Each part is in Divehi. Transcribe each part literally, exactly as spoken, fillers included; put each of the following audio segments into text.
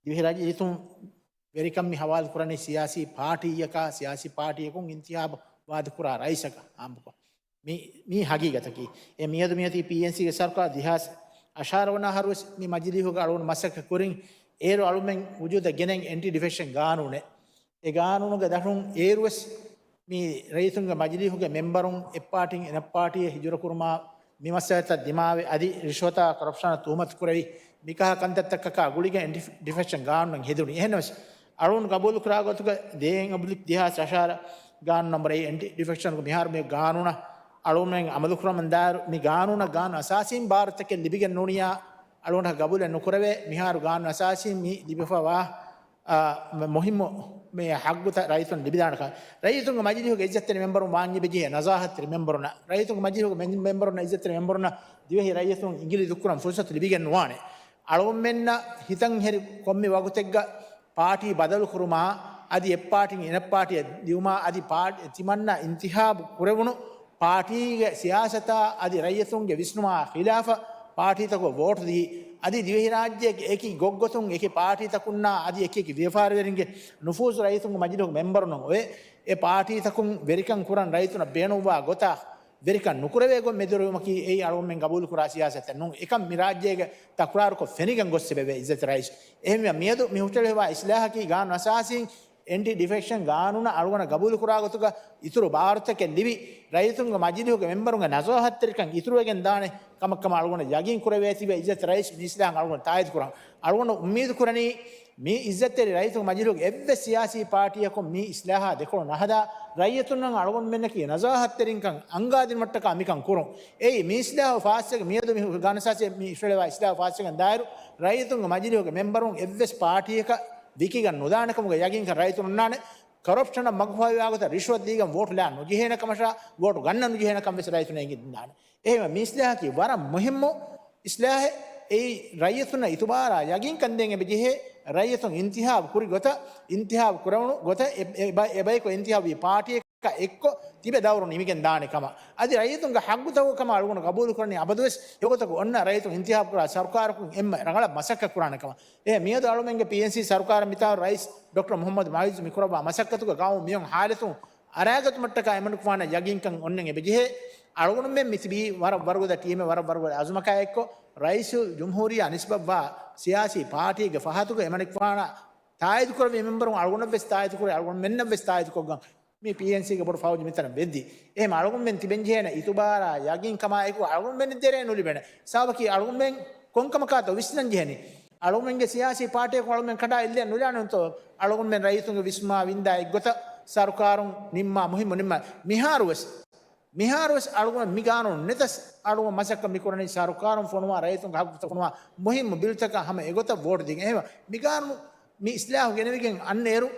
ދިވެހިރާއްޖެ ރައްޔިތުން ވެރިކަން މި ހަވާލު ކުރަނީ ސިޔާސީ ޕާޓީއަކާ، ސިޔާސީ ޕާޓީއަކުން އިންތިހާބު ވާދަކުރާ ރައީސަކަށް ހާމަކޮށް. މި، މީ ހަގީގަތަކީ. އެ މިއަދު މިއޮތީ ޕީއެންސީގެ ސަރުކާރު ދެހާސް އަށާރަ ވަނަ އަހަރުވެސް މި މަޖިލީހުގަ އަޅުގަނޑު މަސައްކަތް ކުރިން އޭރު އަޅުމެން ވުޖޫދަށް ގެނައިން އެންޓި ޑިފެކްޝަން ގާނޫނެއް. އެ ގާނޫނުގެ ދަށުން އޭރުވެސް މި ރައްޔިތުންގެ މަޖިލީހުގެ މެމްބަރުން އެއްޕާޓީން އެނައްޕާޓީއަށް ހިޖުރަކުރުމާ، މި މައްސަލަތައް ދިމާވެ، އަދި ރިޝްވަތާ ކޮރަޕްޝަނަށް ތުހުމަތު ކުރެވި، މިކަހަލަ ކަންތައްތަކަކާ ގުޅިގެން އެންޓި ޑިފެކްޝަން ގާނޫނެއް ހެދުނީ. އެހެންނަމަވެސް، އަޅުގަނޑު ގަބޫލުކުރާ ގޮތުގަ ދޭއް އަބުލިކް ދެހާސް އަށާރަ ގާނޫނު ނަންބަރު އެއް އެންޓި ޑިފެކްޝަންގެ މިހާރު މި ގާނޫނަށް އަޅުގަނޑުމެން އަމަލުކުރަމުން ދާއިރު، މި ގާނޫނަށް ގާނޫނު އަސާސީން ބާރުތަކެއް ލިބިގެން ނޫނިއްޔާ އަޅުގަނޑަށް ގަބޫލެއް ނުކުރެވޭ. މިހާރު ގާނޫނު އަސާސީން މި ލިބިފަވާ އާ، މު-، މުހިއްމު މި ހައްގުތައް ރައްޔިތުން ލިބިދާނެކަން. ރައްޔިތުންގެ މަޖިލީހުގެ އިއްޒަތްތެރި މެމްބަރުން ވާންޖެހޭ ނަޒާހަތްތެރި މެމްބަރުންނަށް، ރައްޔިތުންގެ މަޖިލީހުގެ މެ-، މެމްބަރުންނަށް، އިއްޒަތްތެރި މެމްބަރުންނަށް ދިވެހި ރައްޔިތުން އިނގިލި ދުއްކުރަން ފުރުސަތު ލިބިގެން ނުވާނެ. އަޅުގަނޑުމެންނަށް ހިތަށް ހެރި ކޮންމެ ވަގުތެއްގަ ޕާޓީ ބަދަލުކުރުމާ، އަދި އެއްޕާޓީން އެނައްޕާޓީއަށް ދިއުމާ، އަދި ޕާ-، ތިމަންނަ އިންތިހާބު ކުރެވުނު ޕާޓީގެ ސިޔާސަތާ އަދި ރައްޔިތުންގެ ވިސްނުމާ ޚިލާފަށް ޕާޓީތަކުން ވޯޓު ދީ، އަދި ދިވެހިރާއްޖޭގެ އެކި ގޮށްގޮތުން އެކި ޕާޓީތަކުންނާ އަދި އެކި އެކި ވިޔަފާރިވެރިންގެ ނުފޫޒު ރައްޔިތުންގެ މަޖިލީހުގެ މެމްބަރުންނަށް އޮވެ، އެ ޕާޓީތަކުން ވެރިކަން ކުރަން ރައްޔިތުންނަށް ބޭނުންވާ ގޮތަށް ވެރިކަން ނުކުރެވޭ ގޮތް މެދުވެރިވުމަކީ އެއީ އަޅުގަނޑުމެން ގަބޫލުކުރާ ސިޔާސަތެއް ނޫން. އެކަން މި ރާއްޖޭގަ ތަކުރާރުކޮށް ފެނިގެން ގޮސް އެބައެވެ. އިއްޒަތް ރައީސް، އެހެންވެ މިއަދު މި ހުށަހެޅިފައިވާ އިސްލާހަކީ ގާނޫނު އަސާސީން އެންޓި ޑިފެކްޝަން ގާނޫނަށް އަޅުގަނޑަށް ގަބޫލުކުރާ ގޮތުގަ އިތުރު ބާރުތަކެއް ލިބި، ރައްޔިތުންގެ މަޖިލީހުގެ މެމްބަރުންގެ ނަޒާހަތްތެރިކަން އިތުރުވެގެން ދާނެ ކަމަށް ކަމަށް އަޅުގަނޑަށް ޔަގީން ކުރެވޭތީވެ އިއްޒަތް ރައީސް މި އިސްލާހަށް އަޅުގަނޑު ތާއީދު ކުރަން. އަޅުގަނޑު އުއްމީދު ކުރަނީ މި އިއްޒަތްތެރި ރައްޔިތުންގެ މަޖިލީހުގެ އެއްވެސް ސިޔާސީ ޕާޓީއަކުން މި އިސްލާހާ ދެކޮޅު ނަހަދާ، ރައްޔިތުންނަށް އަޅުގަނޑުމެންނަކީ ނަޒާހަތްތެރިންކަން އަންގާދިނުމަށްޓަކާ މިކަން ކުރުން. އެއީ މި އިސްލާހު ފާސްވެގެން މިއަދު މި ގާނޫނު އަސާސީ މި ހުށަހެޅިވާ އިސްލާހު ފާސްވެގެން ދާއިރު، ރައްޔިތުންގެ މަޖިލީހުގެ މެމްބަރުން އެއްވެސް ޕާޓީއަކަށް ވިކިގަން ނުދާނެ ކަމުގެ ޔަގީންކަން ރައްޔިތުން އޮންނާނެ. ކޮރަޕްޝަނަށް މަގުފަހިވާ ގޮތަށް ރިޝްވަތް ދީގެން ވޯޓު ލާން ނުޖެހޭނެ ކަމަށާ، ވޯޓު ގަންނަން ނުޖެހޭނެ ކަން ވެސް ރައްޔިތުން އެނގިދިންނާނެ. އެހެންވެ، މި އިސްލާހަކީ ވަރަށް މުހިއްމު އިސްލާހެއް. އެއީ ރައްޔިތުންނަށް އިތުބާރާ ޔަގީންކަން ދޭން އެބަޖެހޭ، ރައްޔިތުން އިންތިހާބު ކުރި ގޮތަށް، އިންތިހާބު ކުރެވުނު ގޮތަށް އެ، އެ ބަ-، އެބަޔަކު އިންތިހާބުވި ޕާޓީއަކާ އެއްކޮށް ތިބެ ދައުރު ނިމިގެން ދާނެ ކަމަށް. އަދި ރައްޔިތުންގެ ހައްގުތަކުގެ ކަމަށް އަޅުގަނޑު ގަބޫލު ކުރަނީ އަބަދުވެސް އެގޮތަކު އޮންނަ ރައްޔިތުން އިންތިހާބު ކުރާ ސަރުކާރަކުން އެންމެ ރަނގަޅަށް މަސައްކަތް ކުރާނެ ކަމަށް. އެ މިއަދު އަޅުމެންގެ ޕީއެންސީ ސަރުކާރަށް މިތާރު ރައީސް ޑޮކްޓަރ މުހައްމަދު މުއިއްޒު މިކުރައްވާ މަސައްކަތުގަ ގައުމު މިއޮން ހާލަތުން އަރާގަތުމަށްޓަކާ އެމަނިކުފާނަށް ޔަގީންކަން އޮންނަން އެބަޖެހޭ. އަޅުގަނޑުމެން މިތިބީ ވަރަށް ވަރުގަދަ ޓީމެއް، ވަރަށް ވަރުގަދަ އަޒުމަކާ އެއްކޮށް، ރައީސުލްޖުމްހޫރިއްޔާ ނިސްބަތްވާ ސިޔާސީ ޕާޓީގެ ފަހަތުގަ އެމަނިކުފާނަށް ތާއީދުކުރެއްވި މެމްބަރުން އަޅުގަނޑަށްވެސް ތާއީދުކުރެ، އަޅުގަނޑުމެންނަށްވެސް ތާއީދުކޮށްގަން މި ޕީއެންސީގެ ބޮޑު ފައުޖު މިތަނަށް ވެއްދީ. އެހެން އަޅުގަނޑުމެން ތިބެންޖެހޭނެ އިތުބާރާ ޔަގީންކަމާއެކު އަޅުގަނޑުމެން ދެރައެއް ނުލިބޭނެ. ސަބަބަކީ އަޅުގަނޑުމެން ކޮންކަމަކާތޯ ވިސްނަންޖެހެނީ. އަޅުގަނޑުމެންގެ ސިޔާސީ ޕާޓީއަކުން އަޅުގަނޑުމެން ކަނޑާ އެއްލެއް ނުލާނެތޯ. އަޅުގަނޑުމެން ރައްޔިތުންގެ ވިސްނުމާ ވިންދާ އެއްގޮތަށް ސަރުކާރުން ނިންމާ މުހިއްމު ނިންމާ. މިހާރުވެސް، މިހާރުވެސް އަޅުގަނޑު މި ގާނޫނު ނެތަސް އަޅުގަނޑު މަސައްކަތް މިކުރަނީ ސަރުކާރުން ފޮނުވާ، ރައްޔިތުންގެ ހައްގުތައް ފޮނުވާ މުހިއްމު ބިލްތަކަށް ހަމަ އެގޮތަށް ވޯޓު ދީގެން. އެހެންވެ، މި ގާނޫނު މި އިސްލާހު ގެނެވިގެން އަންނައިރު،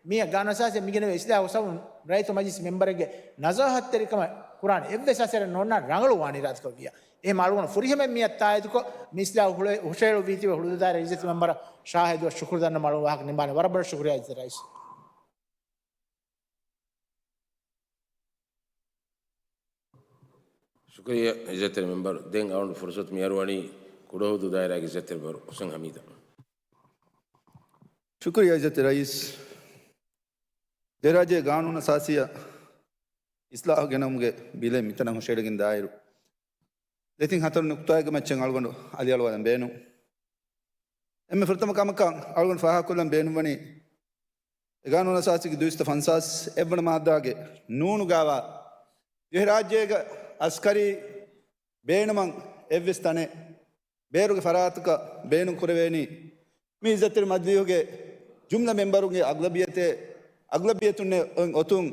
މިއަށް ގާނޫނު އަސާސީ މިގެނެވޭ އިސްލާހު ސަބަބުން ރައްޔިތު މަޖިލިސް މެމްބަރެއްގެ ނަޒާހަތްތެރިކަމަށް ކުރާނެ އެއްވެސް އަސަރެއް ނޯންނާނެ، ރަނގަޅުވާނީ ރާތިކޮށް ވިޔަ. އެހެން އަޅުގަނޑު ފުރިހަމައިން މިއަށް ތާއީދުކޮށް، މި އިސްލާހު ހުޅޭ-، ހުށަހެޅުއްވީތީވެ ހުޅުދާރަ އިއްޒަތް މެމްބަރަށް ޝާހިދުއަށް ޝުކުރު ދަންނަމުން އަޅުގަނޑު ވާހަކަ ނިންމާނެ. ވަރަށް ބޮޑަށް ޝުކުރިއްޔާ އިއްޒަތް ރައީސް. ޝުކުރިއްޔާ އިއްޒަތްތެރި މެމްބަރު. ދެން އަޅުގަނޑު ފުރުސަތު މިއަރުވަނީ ކުޑަހުދޫ ދާއިރާގެ އިއްޒަތްތެރި މެމްބަރު ހުސެން ހަމީދަށް. ޝުކުރިއްޔާ އިއްޒަތްތެރި ރައީސް. ދެރާއްޖޭގެ ގާނޫނު އަސާސީއަށް އިސްލާހު ގެނައުމުގެ ބިލެއް މިތަނަށް ހުށަހެޅިގެން ދާއިރު، ދެތިން ހަތަރު ނުކުތާއެއްގެ މައްޗަށް އަޅުގަނޑު އަލިއަޅުވާލަން ބޭނުން. އެންމެ ފުރަތަމަ ކަމަކަށް އަޅުގަނޑު ފާހަގަކޮށްލަން ބޭނުންވަނީ، އެ ގާނޫނު އަސާސީގެ ދުއިސައްތަ ފަންސާސް އެއްވަނަ މާއްދާގެ ނޫނުގާވާ ދިވެހިރާއްޖޭގަ އަސްކަރީ ބޭނުމަށް އެއްވެސް ތަނެއް ބޭރުގެ ފަރާތަކަށް ބޭނުން ކުރެވޭނީ، މި އިއްޒަތްތެރި މަޖިލީހުގެ ޖުމްލަ މެމްބަރުންގެ އަޣްލަބިއްޔަތެއް، އަޣްލަބިއްޔަތުންނެއް އޮތުން،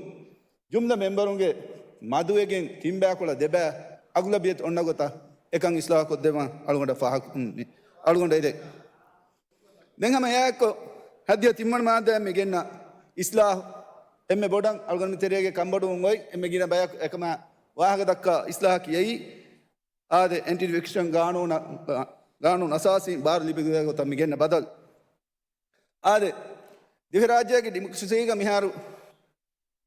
ޖުމްލަ މެމްބަރުންގެ މަދުވެގެން ތިންބައިކުޅަ ދެބައި އަޣްލަބިއްޔަތު އޮންނަ ގޮތަށް އެކަން އިސްލާހު ކޮށްދެއްވަން އަޅުގަނޑަށް ފާހަގަ، އަޅުގަނޑަށް އެދެ. ދެން ހަމަ އެއާއެއްކޮށް، ހައްދިހަ ތިންވަނަ މާއްދާއަށް މި ގެންނަ އިސްލާހު، އެންމެ ބޮޑަށް އަޅުގަނޑު ތެރޭގެ ކަންބޮޑުވުން އޮތް އެންމެ ގިނަ ބަޔަކު އެކަމާ ވާހަކަ ދައްކާ އިސްލާހަކީ އެއީ، އާދެ، އެންޓި ޑިފެކްޝަން ގާނޫނަށް، ގާނޫނު އަސާސީން ބާރު ލިބިގެން ގޮތަށް މި ގެންނަ ބަދަލު. އާދެ، ދިވެހިރާއްޖޭގެ ޑިމޮކްރަސީގަ މިހާރު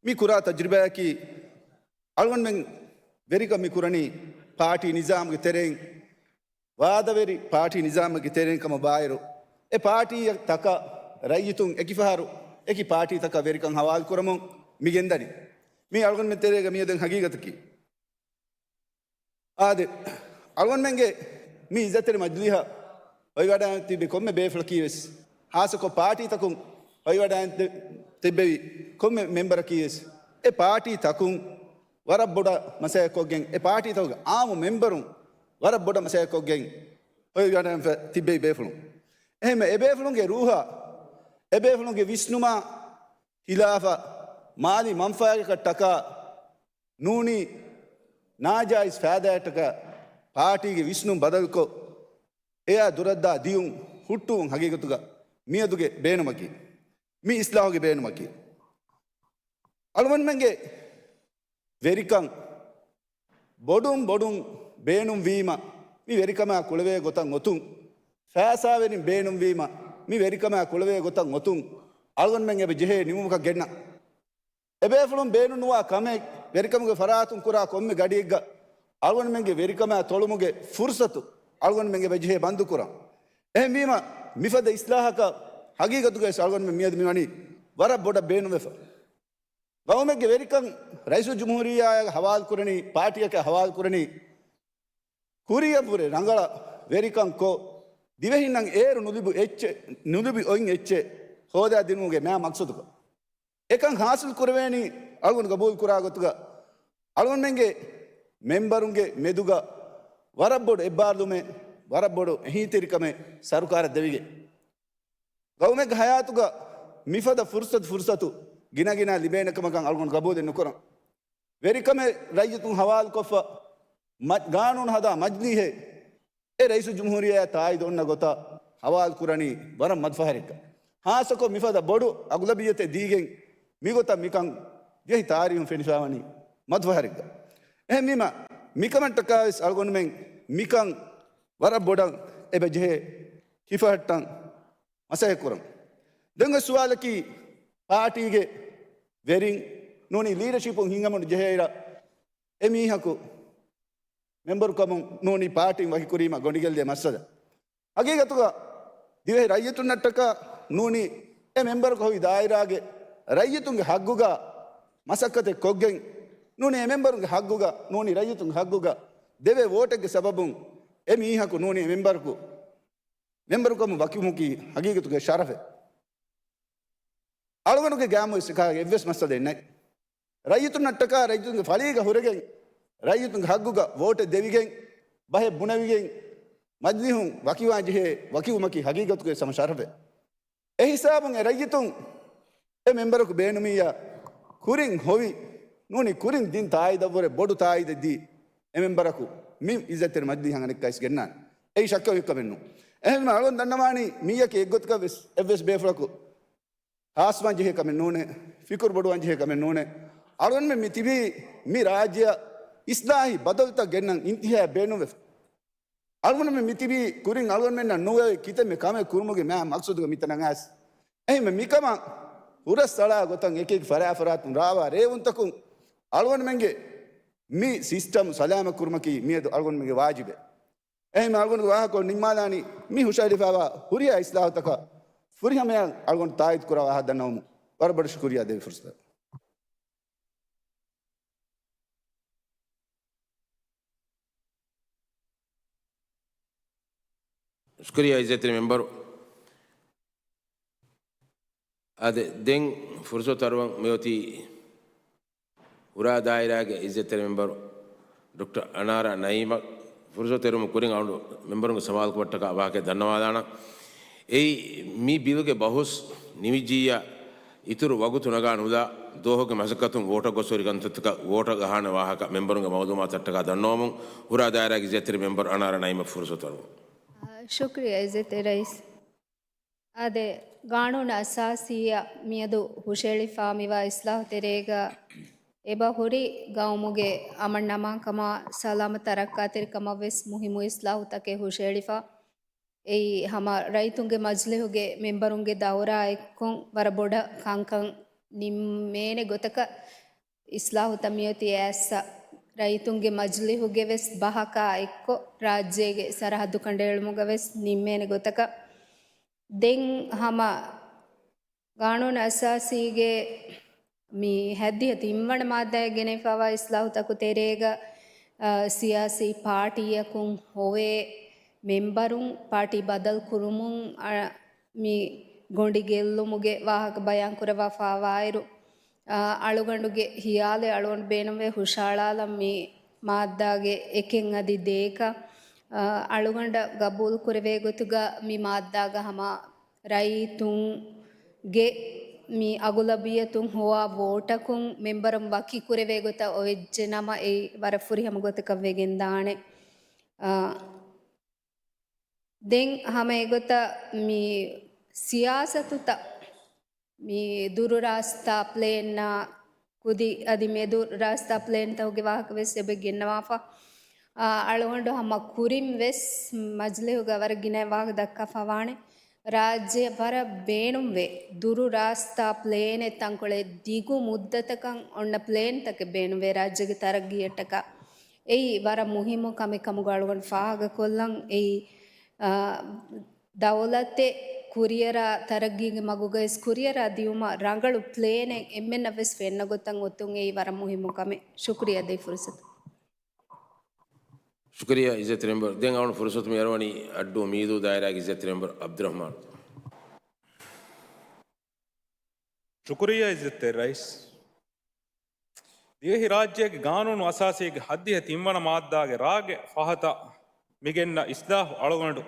މި ކުރާ ތަޖުރިބާއަކީ، އަޅުގަނޑުމެން ވެރިކަން މި ކުރަނީ ޕާޓީ ނިޒާމުގެ ތެރެއިން، ވާދަވެރި ޕާޓީ ނިޒާމުގެ ތެރެއިން ކަމަށް ވާއިރު، އެ ޕާޓީތަކަށް ރައްޔިތުން އެކިފަހަރު އެކި ޕާޓީތަކަށް ވެރިކަން ހަވާލުކުރަމުން މި ގެންދަނީ. މީ އަޅުގަނޑުމެން ތެރޭގަ މިއަދު ހަގީގަތަކީ. އާދެ، އަޅުގަނޑުމެންގެ މި އިއްޒަތްތެރި މަޖިލީހަށް އޮތްވަޑައިގެން ތިބި ކޮންމެ ބޭފުޅަކީ ވެސް، ހާއްސަކޮށް ޕާޓީތަކުން އޮތްވަޑައިގެން ތި-، ތިއްބެވި ކޮންމެ މެމްބަރަކީ ވެސް، އެ ޕާޓީތަކުން ވަރަށް ބޮޑަށް މަސައްކަތްކޮށްގެން، އެ ޕާޓީތަކުގެ އާއްމު މެމްބަރުން ވަރަށް ބޮޑަށް މަސައްކަތްކޮށްގެން އޮތްވަޑައިގެން ތިއްބެވި ބޭފުޅުން. އެހެންމެ އެ ބޭފުޅުންގެ ރޫހާ، އެ ބޭފުޅުންގެ ވިސްނުމާ ހިލާފަށް މާލީ މަންފާގަކަށް ޓަކާ ނޫނީ ނާޖާއިޒް ފައިދާއަށްޓަކާ ޕާޓީގެ ވިސްނުން ބަދަލުކޮށް، އެއާ ދުރަށްދާ ދިޔުން ހުއްޓުވުން ހަގީގަތުގަ މިއަދުގެ ބޭނުމަކީ، މި އިސްލާހުގެ ބޭނުމަކީ. އަޅުގަނޑުމެންގެ ވެރިކަން ބޮޑުން ބޮޑުން ބޭނުންވީމަ، މި ވެރިކަމާ ކުޅެވޭ ގޮތަށް އޮތުން، ފައިސާވެރިން ބޭނުންވީމަ، މި ވެރިކަމާ ކުޅެވޭ ގޮތަށް އޮތުން، އަޅުގަނޑުމެން އެބަ ޖެހޭ ނިމުމަކަށް ގެންނަން. އެބޭފުޅުން ބޭނުންނުވާ ކަމެއް، ވެރިކަމުގެ ފަރާތުން ކުރާ ކޮންމެ ގަޑިއެއްގަ އަޅުގަނޑުމެންގެ ވެރިކަމާ ތޮޅުމުގެ ފުރުސަތު އަޅުގަނޑުމެން އެބަ ޖެހޭ ބަންދުކުރަން. އެހެންވީމަ، މިފަދަ އިސްލާހަކަށް ހަގީގަތުގައި ވެސް އަޅުގަނޑުމެން މިއަދު މިވަނީ ވަރަށް ބޮޑަށް ބޭނުންވެފަ. ގައުމެއްގެ ވެރިކަން ރައީސުލްޖުމްހޫރިއްޔާއަށް ހަވާލުކުރަނީ، ޕާޓީއަކަށް ހަވާލުކުރަނީ، ކުރިއަށްވުރެ ރަނގަޅަށް ވެރިކަން ކޮށް، ދިވެހިންނަށް އޭރު ނުލިބު އެއްޗެއް، ނުލިބި އޮތް އެއްޗެއް ހޯދާ ދިނުމުގެ މާ މަޤްޞަދުގަ. އެކަން ހާސިލް ކުރެވޭނީ އަޅުގަނޑު ގަބޫލު ކުރާ ގޮތުގަ، އަޅުގަނޑުމެންގެ މެމްބަރުންގެ މެދުގަ ވަރަށް ބޮޑު އެއްބާރުލުމެއް، ވަރަށް ބޮޑު އެހީތެރިކަމެއް ސަރުކާރަށް ދެވިގެން. ގައުމެއްގެ ހަޔާތުގަ މިފަދަ ފުރުސަތު، ފުރުސަތު ގިނަގިނަ ލިބޭނެ ކަމަކަށް އަޅުގަނޑު ގަބޫލެއް ނުކުރަން. ވެރިކަމެއް ރައްޔިތުން ހަވާލުކޮށްފަ، މަ-، ގާނޫނު ހަދާ މަޖިލީހެއް އެ ރައީސުލްޖުމްހޫރިއްޔާ ތާއީދު އޮންނަ ގޮތަށް ހަވާލު ކުރަނީ ވަރަށް މަދުފަހަރެއްގަ. ހާއްސަކޮށް މިފަދަ ބޮޑު އަޣުލަބިއްޔަތެއް ދީގެން މިގޮތަށް މިކަން ޖެހި ތާރީހުން ފެނިފައިވަނީ މަދުފަހަރެއްގަ. އެހެންވީމަ، މިކަމަށްޓަކާ ވެސް އަޅުގަނޑުމެން މިކަން ވަރަށް ބޮޑަށް އެބަ ޖެހޭ ހިފަހައްޓަން މަސައްކަތްކުރަން. ދެން އޮތް ސުވާލަކީ، ޕާޓީގެ ވެރިން ނޫނީ ލީޑަޝިޕުން ހިނގަމުން ޖެހޭއިރަށް އެ މީހަކު މެމްބަރުކަމުން ނޫނީ ޕާޓީން ވަކިކުރީމަ ގޮނޑިގެއްލޭ މައްސަލަ. ހަގީގަތުގަ ދިވެހި ރައްޔިތުންނަށްޓަކާ ނޫނީ އެ މެމްބަރަކު ހޮވި ދާއިރާގެ ރައްޔިތުންގެ ހައްގުގަ މަސައްކަތެއް ކޮށްގެން، ނޫނީ އެ މެމްބަރުންގެ ހައްގުގަ، ނޫނީ ރައްޔިތުންގެ ހައްގުގަ ދެވޭ ވޯޓެއްގެ ސަބަބުން އެ މީހަކު ނޫނީ އެ މެމްބަރަކު މެމްބަރުކަމުން ވަކިވުމަކީ ހަގީގަތުގެ ޝަރަފެއް. އަޅުގަނޑުގެ ގައިމުވެސް އެކާ އެއްވެސް މައްސަލައެއް ނެތް. ރައްޔިތުންނަށްޓަކާ ރައްޔިތުންގެ ފަޅީގަ ހުރެގެން، ރައްޔިތުންގެ ހައްގުގަ ވޯޓެއް ދެވިގެން، ބަހެއް ބުނެވިގެން، މަޖިލީހުން ވަކިވާން ޖެހޭ ވަކިވުމަކީ ހަގީގަތުގެ ސަމަ ޝަރަފެއް. އެ ހިސާބުން އެ ރައްޔިތުން އެ މެމްބަރަކު ބޭނުމިއްޔާ، ކުރިން ހޮވި، ނޫނީ ކުރިން ދިން ތާއީދަށްވުރެ ބޮޑު ތާއީދެއް ދީ އެ މެމްބަރަކު މި އިއްޒަތްތެރި މަޖިލީހަށް އަނެއްކާވެސް ގެންނާނެ. އެއީ ޝައްކަށް އޮތް ކަމެއް ނޫން. އެހެންވީމަ އަޅުގަނޑު ދަންނަވާނީ މިއްޔަކީ އެއްގޮތަކަށް ވެސް އެއްވެސް ބޭފުޅަކު ހާސްވާން ޖެހޭ ކަމެއް ނޫނޭ، ފިކުރު ބޮޑުވާން ޖެހޭ ކަމެއް ނޫނޭ. އަޅުގަނޑުމެން މި ތިބީ މި ރާއްޖެއަށް އިސްލާހީ ބަދަލުތައް ގެންނަން އިންތިހާއެއް ބޭނުންވެފަ. އަޅުގަނޑުމެން މި ތިބީ ކުރިން އަޅުގަނޑުމެންނަށް ނުވެވި ކިތަންމެ ކަމެއް ކުރުމުގެ މާ މަޤްޞަދުގަ މިތަނަށް އައިސް. އެހެންވެ މިކަމަށް ހުރަސްއަޅާ ގޮތަށް އެކިއެކި ފަރާތްފަރާތުން ރާވާ ރޭވުންތަކުން އަޅުގަނޑުމެންގެ މި ސިސްޓަމް ސަލާމަތް ކުރުމަކީ މިއަދު އަޅުގަނޑުމެންގެ ވާޖިބެއް. އެހެން އަޅުގަނޑުގެ ވާހަކަ ނިންމާލާނީ މި ހުށަހެޅިފައިވާ ހުރިހާ އިސްލާހުތަކަށް ފުރިހަމަޔަށް އަޅުގަނޑު ތާއީދު ކުރާ ވާހަކަ ދަންނަވަމުން. ވަރަށް ބޮޑަށް ޝުކުރިއްޔާ ދެވި ފުރުސަތަށް. ޝުކުރިއްޔާ އިއްޒަތްތެރި މެމްބަރު. އާދެ، ދެން ފުރުސަތު އަރުވަން މިއޮތީ ހުރާ ދާއިރާގެ އިއްޒަތްތެރި މެމްބަރު ޑޮކްޓަރ އަނާރާ ނައީމަށް. ފުރުސަތު އެރުމުގެ ކުރިން އަޅުގަނޑު މެމްބަރުންގެ ސަމާލުކަމަށްޓަކާ ވާހަކަ ދަންނަވާލާނަން. އެއީ މި ބިލުގެ ބަހުސް ނިމިއްޖިއްޔާ އިތުރު ވަގުތު ނަގާ ނުލާ، ދުވަހުގެ މަސައްކަތުން ވޯޓަށް ގޮސްހުރި ކަންތައްތަކަށް ވޯޓަށް ގަހާނެ ވާހަކަ މެމްބަރުންގެ މައުލޫމާތަށްޓަކާ ދަންނަވަމުން ހުރާ ދާއިރާގެ އިއްޒަތްތެރި މެމްބަރު އަނާރާ ނައީމަށް ފުރުސަތު އަރުވަން. އާ، ޝުކުރިއްޔާ އިއްޒަތްތެރި ރައީސް. އާދެ، ގާނޫނު އަސާސީއަށް މިއަދު ހުށަހެޅިފާ މިވާ އިސްލާހު ތެރޭގަ އެބަ ހުރި ގައުމުގެ އަމަން އަމާންކަމާ، ސަލާމަތް ރައްކާތެރިކަމަށް ވެސް މުހިއްމު އިސްލާހުތަކެއް ހުށަހެޅިފަ. އެއީ ހަމަ ރައްޔިތުންގެ މަޖިލީހުގެ މެމްބަރުންގެ ދައުރާ އެއްކޮށް ވަރަށް ބޮޑަށް ކަންކަން ނިންމޭނެ ގޮތަކަށް އިސްލާހުތައް މިއޮތީ އައިއްސަ. ރައްޔިތުންގެ މަޖިލީހުގެ ވެސް ބަހަކާ އެއްކޮށް، ރާއްޖޭގެ ސަރަހައްދު ކަނޑައެޅުމުގަ ވެސް ނިންމޭނެ ގޮތަކަށް ދެން ހަމަ ގާނޫނު އަސާސީގެ މި ހައްދިހަ ތިންވަނަ މާއްދާއަށް ގެނެވިފައިވާ އިސްލާހުތަކު ތެރޭގަ، އަ، ސިޔާސީ ޕާޓީއަކުން ހޮވޭ މެމްބަރުން ޕާޓީ ބަދަލު ކުރުމުން، އަ، މި ގޮނޑި ގެއްލުމުގެ ވާހަކަ ބަޔާން ކުރައްވާފައިވާއިރު، އަ، އަޅުގަނޑުގެ ހިޔާލެއް އަޅުގަނޑު ބޭނުންވޭ ހުށައަޅާލަން މި މާއްދާގެ އެކެއް އަދި ދޭކަށް، އަ، އަޅުގަނޑަށް ގަބޫލު ކުރެވޭ ގޮތުގަ މި މާއްދާގަ ހަމަ ރައްޔިތުންގެ މި އަޣުލަބިއްޔަތުން ހޮވާ ވޯޓަކުން މެމްބަރުން ވަކި ކުރެވޭ ގޮތަށް އޮވެއްޖެ ނަމަ، އެއީ ވަރަށް ފުރިހަމަ ގޮތަކަށް ވެގެންދާނެ. އާ، ދެން ހަމަ އެގޮތަށް މި ސިޔާސަތުތައް މި ދުރު ރާސްތާ ޕްލޭންއާ ކުދި އަދި މެދު ރާސްތާ ޕްލޭންތަކުގެ ވާހަކަ ވެސް އެބަ ގެންނަވާފަ. އާ، އަޅުގަނޑު ހަމަ ކުރިން ވެސް މަޖިލީހުގަ ވަރަށް ގިނަ ވާހަކަ ދައްކާފަ ވާނެ. ރާއްޖެ ވަރަށް ބޭނުންވޭ ދުރު ރާސްތާ ޕްލޭނެއް، ތަންކޮޅެއް ދިގު މުއްދަތަކަށް އޮންނަ ޕްލޭންތަކެއް ބޭނުންވޭ ރާއްޖޭގެ ތަރައްގީއަށްޓަކާ. އެއީ ވަރަށް މުހިއްމު ކަމެއް ކަމުގަ އަޅުގަނޑު ފާހަގަކޮށްލަން. އެއީ، އާ، ދައުލަތެއް ކުރިއަރާ، ތަރައްގީގެ މަގުގައި ވެސް ކުރިއަރާ ދިއުމަށް ރަނގަޅު ޕްލޭނެއް އެންމެންނަށް ވެސް ފެންނަ ގޮތަށް އޮތުން އެއީ ވަރަށް މުހިއްމު ކަމެއް. ޝުކުރިއްޔާ ދޭ ފުރުސަތު. ޝުކުރިއްޔާ އިއްޒަތްތެރި މެމްބަރު. ދެން އަޅުގަނޑު ފުރުސަތު މި އަރުވަނީ އައްޑޫ މީދޫ ދާއިރާގެ އިއްޒަތްތެރި މެމްބަރު އަބްދުއްރަހްމާން. ޝުކުރިއްޔާ އިއްޒަތްތެރި ރައީސް. ދިވެހިރާއްޖޭގެ ގާނޫނު އަސާސީގެ ހައްދިހަ ތިންވަނަ މާއްދާގެ ރާގެ ފަހަތަށް މިގެންނަ އިސްލާހު އަޅުގަނޑު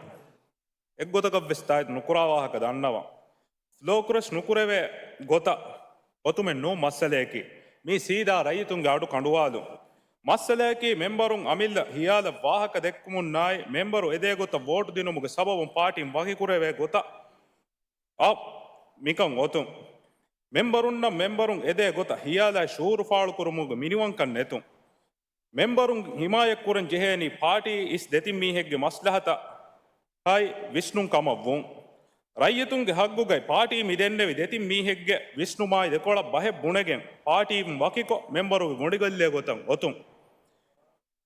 އެއްގޮތަކަށްވެސް ތާއީދު ނުކުރާ ވާހަކަ ދަންނަވަން. ފްލޯކުރެސް ނުކުރެވޭ ގޮތަށް އޮތުމެއް ނޫން މައްސަލަޔަކީ. މީ ސީދާ ރައްޔިތުންގެ އަޑު ކަނޑުވާލުން. މައްސަލަޔަކީ މެމްބަރުން އަމިއްލަ ހިޔާލަށް ވާހަކަ ދެއްކުމުންނާއި މެމްބަރު އެދޭ ގޮތަށް ވޯޓު ދިނުމުގެ ސަބަބުން ޕާޓީން ވަކިކުރެވޭ ގޮތަށް އަ، މިކަން އޮތުން. މެމްބަރުންނަށް މެމްބަރުން އެދޭ ގޮތަށް ހިޔާލާއި ޝުއޫރު ފާޅުކުރުމުގެ މިނިވަންކަން ނެތުން. މެމްބަރުން ހިމާޔަތްކުރަން ޖެހޭނީ ޕާޓީ އިސް ދެތިން މީހެއްގެ މަސްލަހަތަކާއި ވިސްނުން ކަމަށް ވުން. ރައްޔިތުންގެ ހައްގުގައި ޕާޓީ މި ދެންނެވި ދެތިން މީހެއްގެ ވިސްނުމާއި ދެކޮޅަށް ބަހެއް ބުނެގެން ޕާޓީން ވަކިކޮށް މެމްބަރުގެ ގޮނޑިގެއްލޭ ގޮތަށް އޮތުން.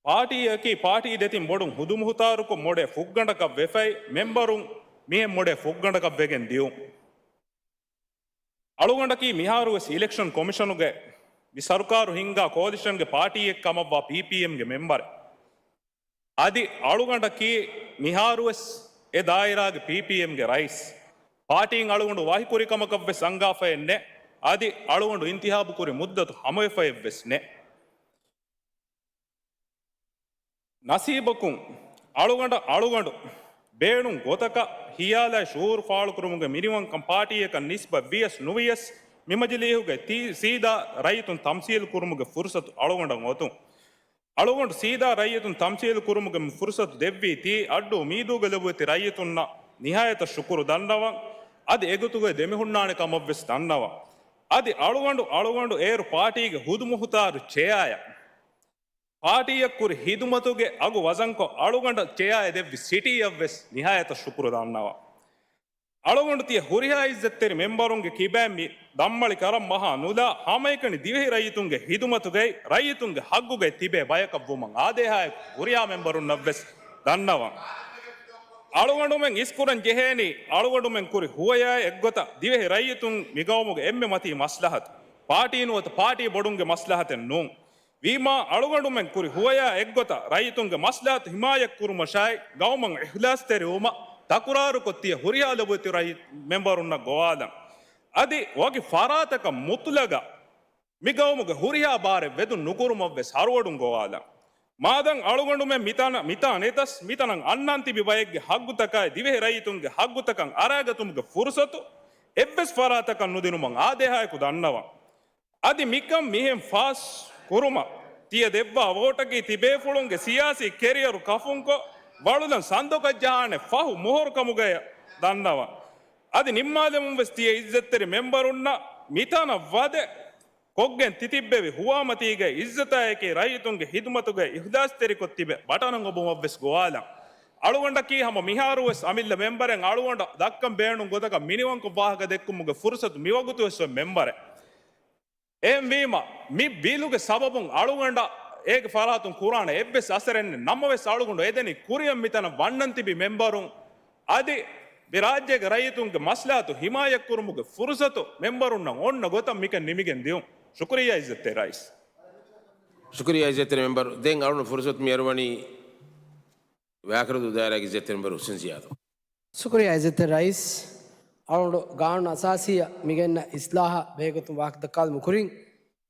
ޕާޓީއަކީ ޕާޓީ ދެތިން ބޮޑުން ހުދުމުހުތާރުކޮށް މޮޑޭ ފުށްގަނޑަކަށް ވެފައި، މެމްބަރުން މިހެން މޮޑޭ ފުށްގަނޑަކަށް ވެގެން ދިޔުން. އަޅުގަނޑަކީ މިހާރުވެސް އިލެކްޝަން ކޮމިޝަނުގެ މި ސަރުކާރު ހިންގާ ކޯލިޝަންގެ ޕާޓީއެއް ކަމަށްވާ ޕީޕީއެމްގެ މެމްބަރެއް. އަދި އަޅުގަނޑަކީ މިހާރުވެސް އެ ދާއިރާގެ ޕީޕީއެމްގެ ރައީސް. ޕާޓީން އަޅުގަނޑު ވަކިކުރި ކަމަކަށްވެސް އަންގާފައެއް ނެތް. އަދި އަޅުގަނޑު އިންތިހާބު ކުރި މުއްދަތު ހަމަވެފައެއްވެސް ނެތް. ނަސީބަކުން އަޅުގަނޑަށް އަޅުގަނޑު ބޭނުން ގޮތަކަށް ހިޔާލާއި ޝުއޫރު ފާޅުކުރުމުގެ މިނިވަންކަން ޕާޓީއަކަށް ނިސްބަތް ވިޔަސް ނުވިޔަސް، މިމަޖިލީހުގައި ތީ ސީދާ ރައްޔިތުން ތަމްސީލު ކުރުމުގެ ފުރުސަތު އަޅުގަނޑަށް އޮތުން. އަޅުގަނޑު ސީދާ ރައްޔިތުން ތަމްސީލު ކުރުމުގެ މި ފުރުސަތު ދެއްވީ ތީ އައްޑޫ މީދޫގަ ލިބުވެތި ރައްޔިތުންނަށް ނިހާޔަތަށް ޝުކުރު ދަންނަވަން. އަދި އެގޮތުގައި ދެމިހުންނާނެ ކަމަށްވެސް ދަންނަވަން. އަދި އަޅުގަނޑު، އަޅުގަނޑު އޭރު ޕާޓީގެ ހުދުމުހުތާރު ޗެއާއަށް ޕާޓީއަށް ކުރި ހިދުމަތުގެ އަގު ވަޒަންކޮށް، އަޅުގަނޑަށް ޗެއާއެއް ދެއްވި ސިޓީއަށްވެސް ނިހާޔަތަށް ޝުކުރު ދަންނަވަން. އަޅުގަނޑު ތިޔަ ހުރިހާ އިއްޒަތްތެރި މެމްބަރުންގެ ކިބައިން މި ދަންމަޅި ކަރަން މަހާ ނުލާ، ހަމައެކަނި ދިވެހި ރައްޔިތުންގެ ހިދުމަތުގައި، ރައްޔިތުންގެ ހައްގުގައި ތިބޭ ބަޔަކަށް ވުމަށް އާދޭހާއެކު ހުރިހާ މެމްބަރުންނަށްވެސް ދަންނަވަން. އަޅުގަނޑުމެން އިސްކުރަން ޖެހޭނީ، އަޅުގަނޑުމެން ކުރި ހުވަޔާ އެއްގޮތަށް ދިވެހި ރައްޔިތުން މިގައުމުގެ އެންމެ މަތީ މަސްލަހަތު، ޕާޓީ ނުވަތަ ޕާޓީ ބޮޑުންގެ މަސްލަހަތެއް ނޫން. ވީމާ، އަޅުގަނޑުމެން ކުރި ހުވަޔާ އެއްގޮތަށް ރައްޔިތުންގެ މަސްލަހަތު ހިމާޔަތްކުރުމަށާއި، ގައުމަށް އިޚްލާޞްތެރިވުމަށް ތަކުރާރުކޮށް ތިޔަ ހުރިހާ ލޮބުވެތި ރައްޔިތު މެމްބަރުންނަށް ގޮވާލަން. އަދި ވަކި ފަރާތަކަށް މުތުލަގަށް މި ގައުމުގެ ހުރިހާ ބާރެއް ވެދުން ނުކުރުމަށްވެސް ހަރުވަޑުން ގޮވާލަން. މާދަން އަޅުގަނޑުމެން މިތާނަ، މިތާ ނެތަސް، މިތަނަށް އަންނާން ތިބި ބައެއްގެ ހައްގުތަކާއި ދިވެހި ރައްޔިތުންގެ ހައްގުތަކަށް އަރާގަތުމުގެ ފުރުސަތު އެއްވެސް ފަރާތަކަށް ނުދިނުމަށް އާދޭހާއެކު ދަންނަވަން. އަދި މިކަން މިހެން ފާސް ކުރުމަށް ތިޔަ ދެއްވާ ވޯޓަކީ ތިބޭފުޅުންގެ ސިޔާސީ ކެރިއަރު ކަފުންކޮށް، ވަޅުލަން ސަންދޮކަށް ޖަހާނެ ފަހު މުހުރު ކަމުގައި ދަންނަވަން. އަދި ނިންމާލެމުން ވެސް ތިޔަ އިއްޒަތްތެރި މެމްބަރުންނަށް މިތަނަށް ވަދެ ކޮށްގެން ތިތިއްބެވި ހުވާމަތީގައި އިއްޒަތާއެކީ ރައްޔިތުންގެ ހިދުމަތުގައި އިޚްލާޞްތެރިކޮށް ތިބެ ބަޓަނަށް އޮބުމަށްވެސް ގޮވާލަން. އަޅުގަނޑަކީ ހަމަ މިހާރުވެސް އަމިއްލަ މެމްބަރެއް އަޅުގަނޑަށް ދައްކަން ބޭނުން ގޮތަކަށް މިނިވަންކޮށް ވާހަކަ ދެއްކުމުގެ ފުރުސަތު މިވަގުތުވެސް އޮތް މެމްބަރެއް. އެހެންވީމަ، މި ބިލުގެ ސަބަބުން އަޅުގަނޑަށް އޭގެ ފަރާތުން ކުރާނެ އެއްވެސް އަސަރެއް ނެތް. ނަމަވެސް އަޅުގަނޑު އެދެނީ ކުރިއަށް މިތަނަށް ވަންނަން ތިބި މެމްބަރުން އަދި މި ރާއްޖޭގެ ރައްޔިތުންގެ މަސްލަހަތު ހިމާޔަތްކުރުމުގެ ފުރުސަތު މެމްބަރުންނަށް އޮންނަ ގޮތަށް މިކަން ނިމިގެން ދިޔުން. ޝުކުރިއްޔާ އިއްޒަތްތެރި ރައީސް. ޝުކުރިއްޔާ އިއްޒަތްތެރި މެމްބަރު. ދެން އަޅުގަނޑު ފުރުސަތު މި އަރުވަނީ ވާކަރުދޫ ދާއިރާގެ އިއްޒަތްތެރި މެމްބަރު ހުސެން ޒިޔާދު. ޝުކުރިއްޔާ އިއްޒަތްތެރި ރައީސް. އަޅުގަނޑު ގާނޫނު އަސާސީއަށް މިގެންނަ އިސްލާހާ ބެހޭގޮތުން ވާހަކަ ދައްކާލުމުގެ ކުރިން،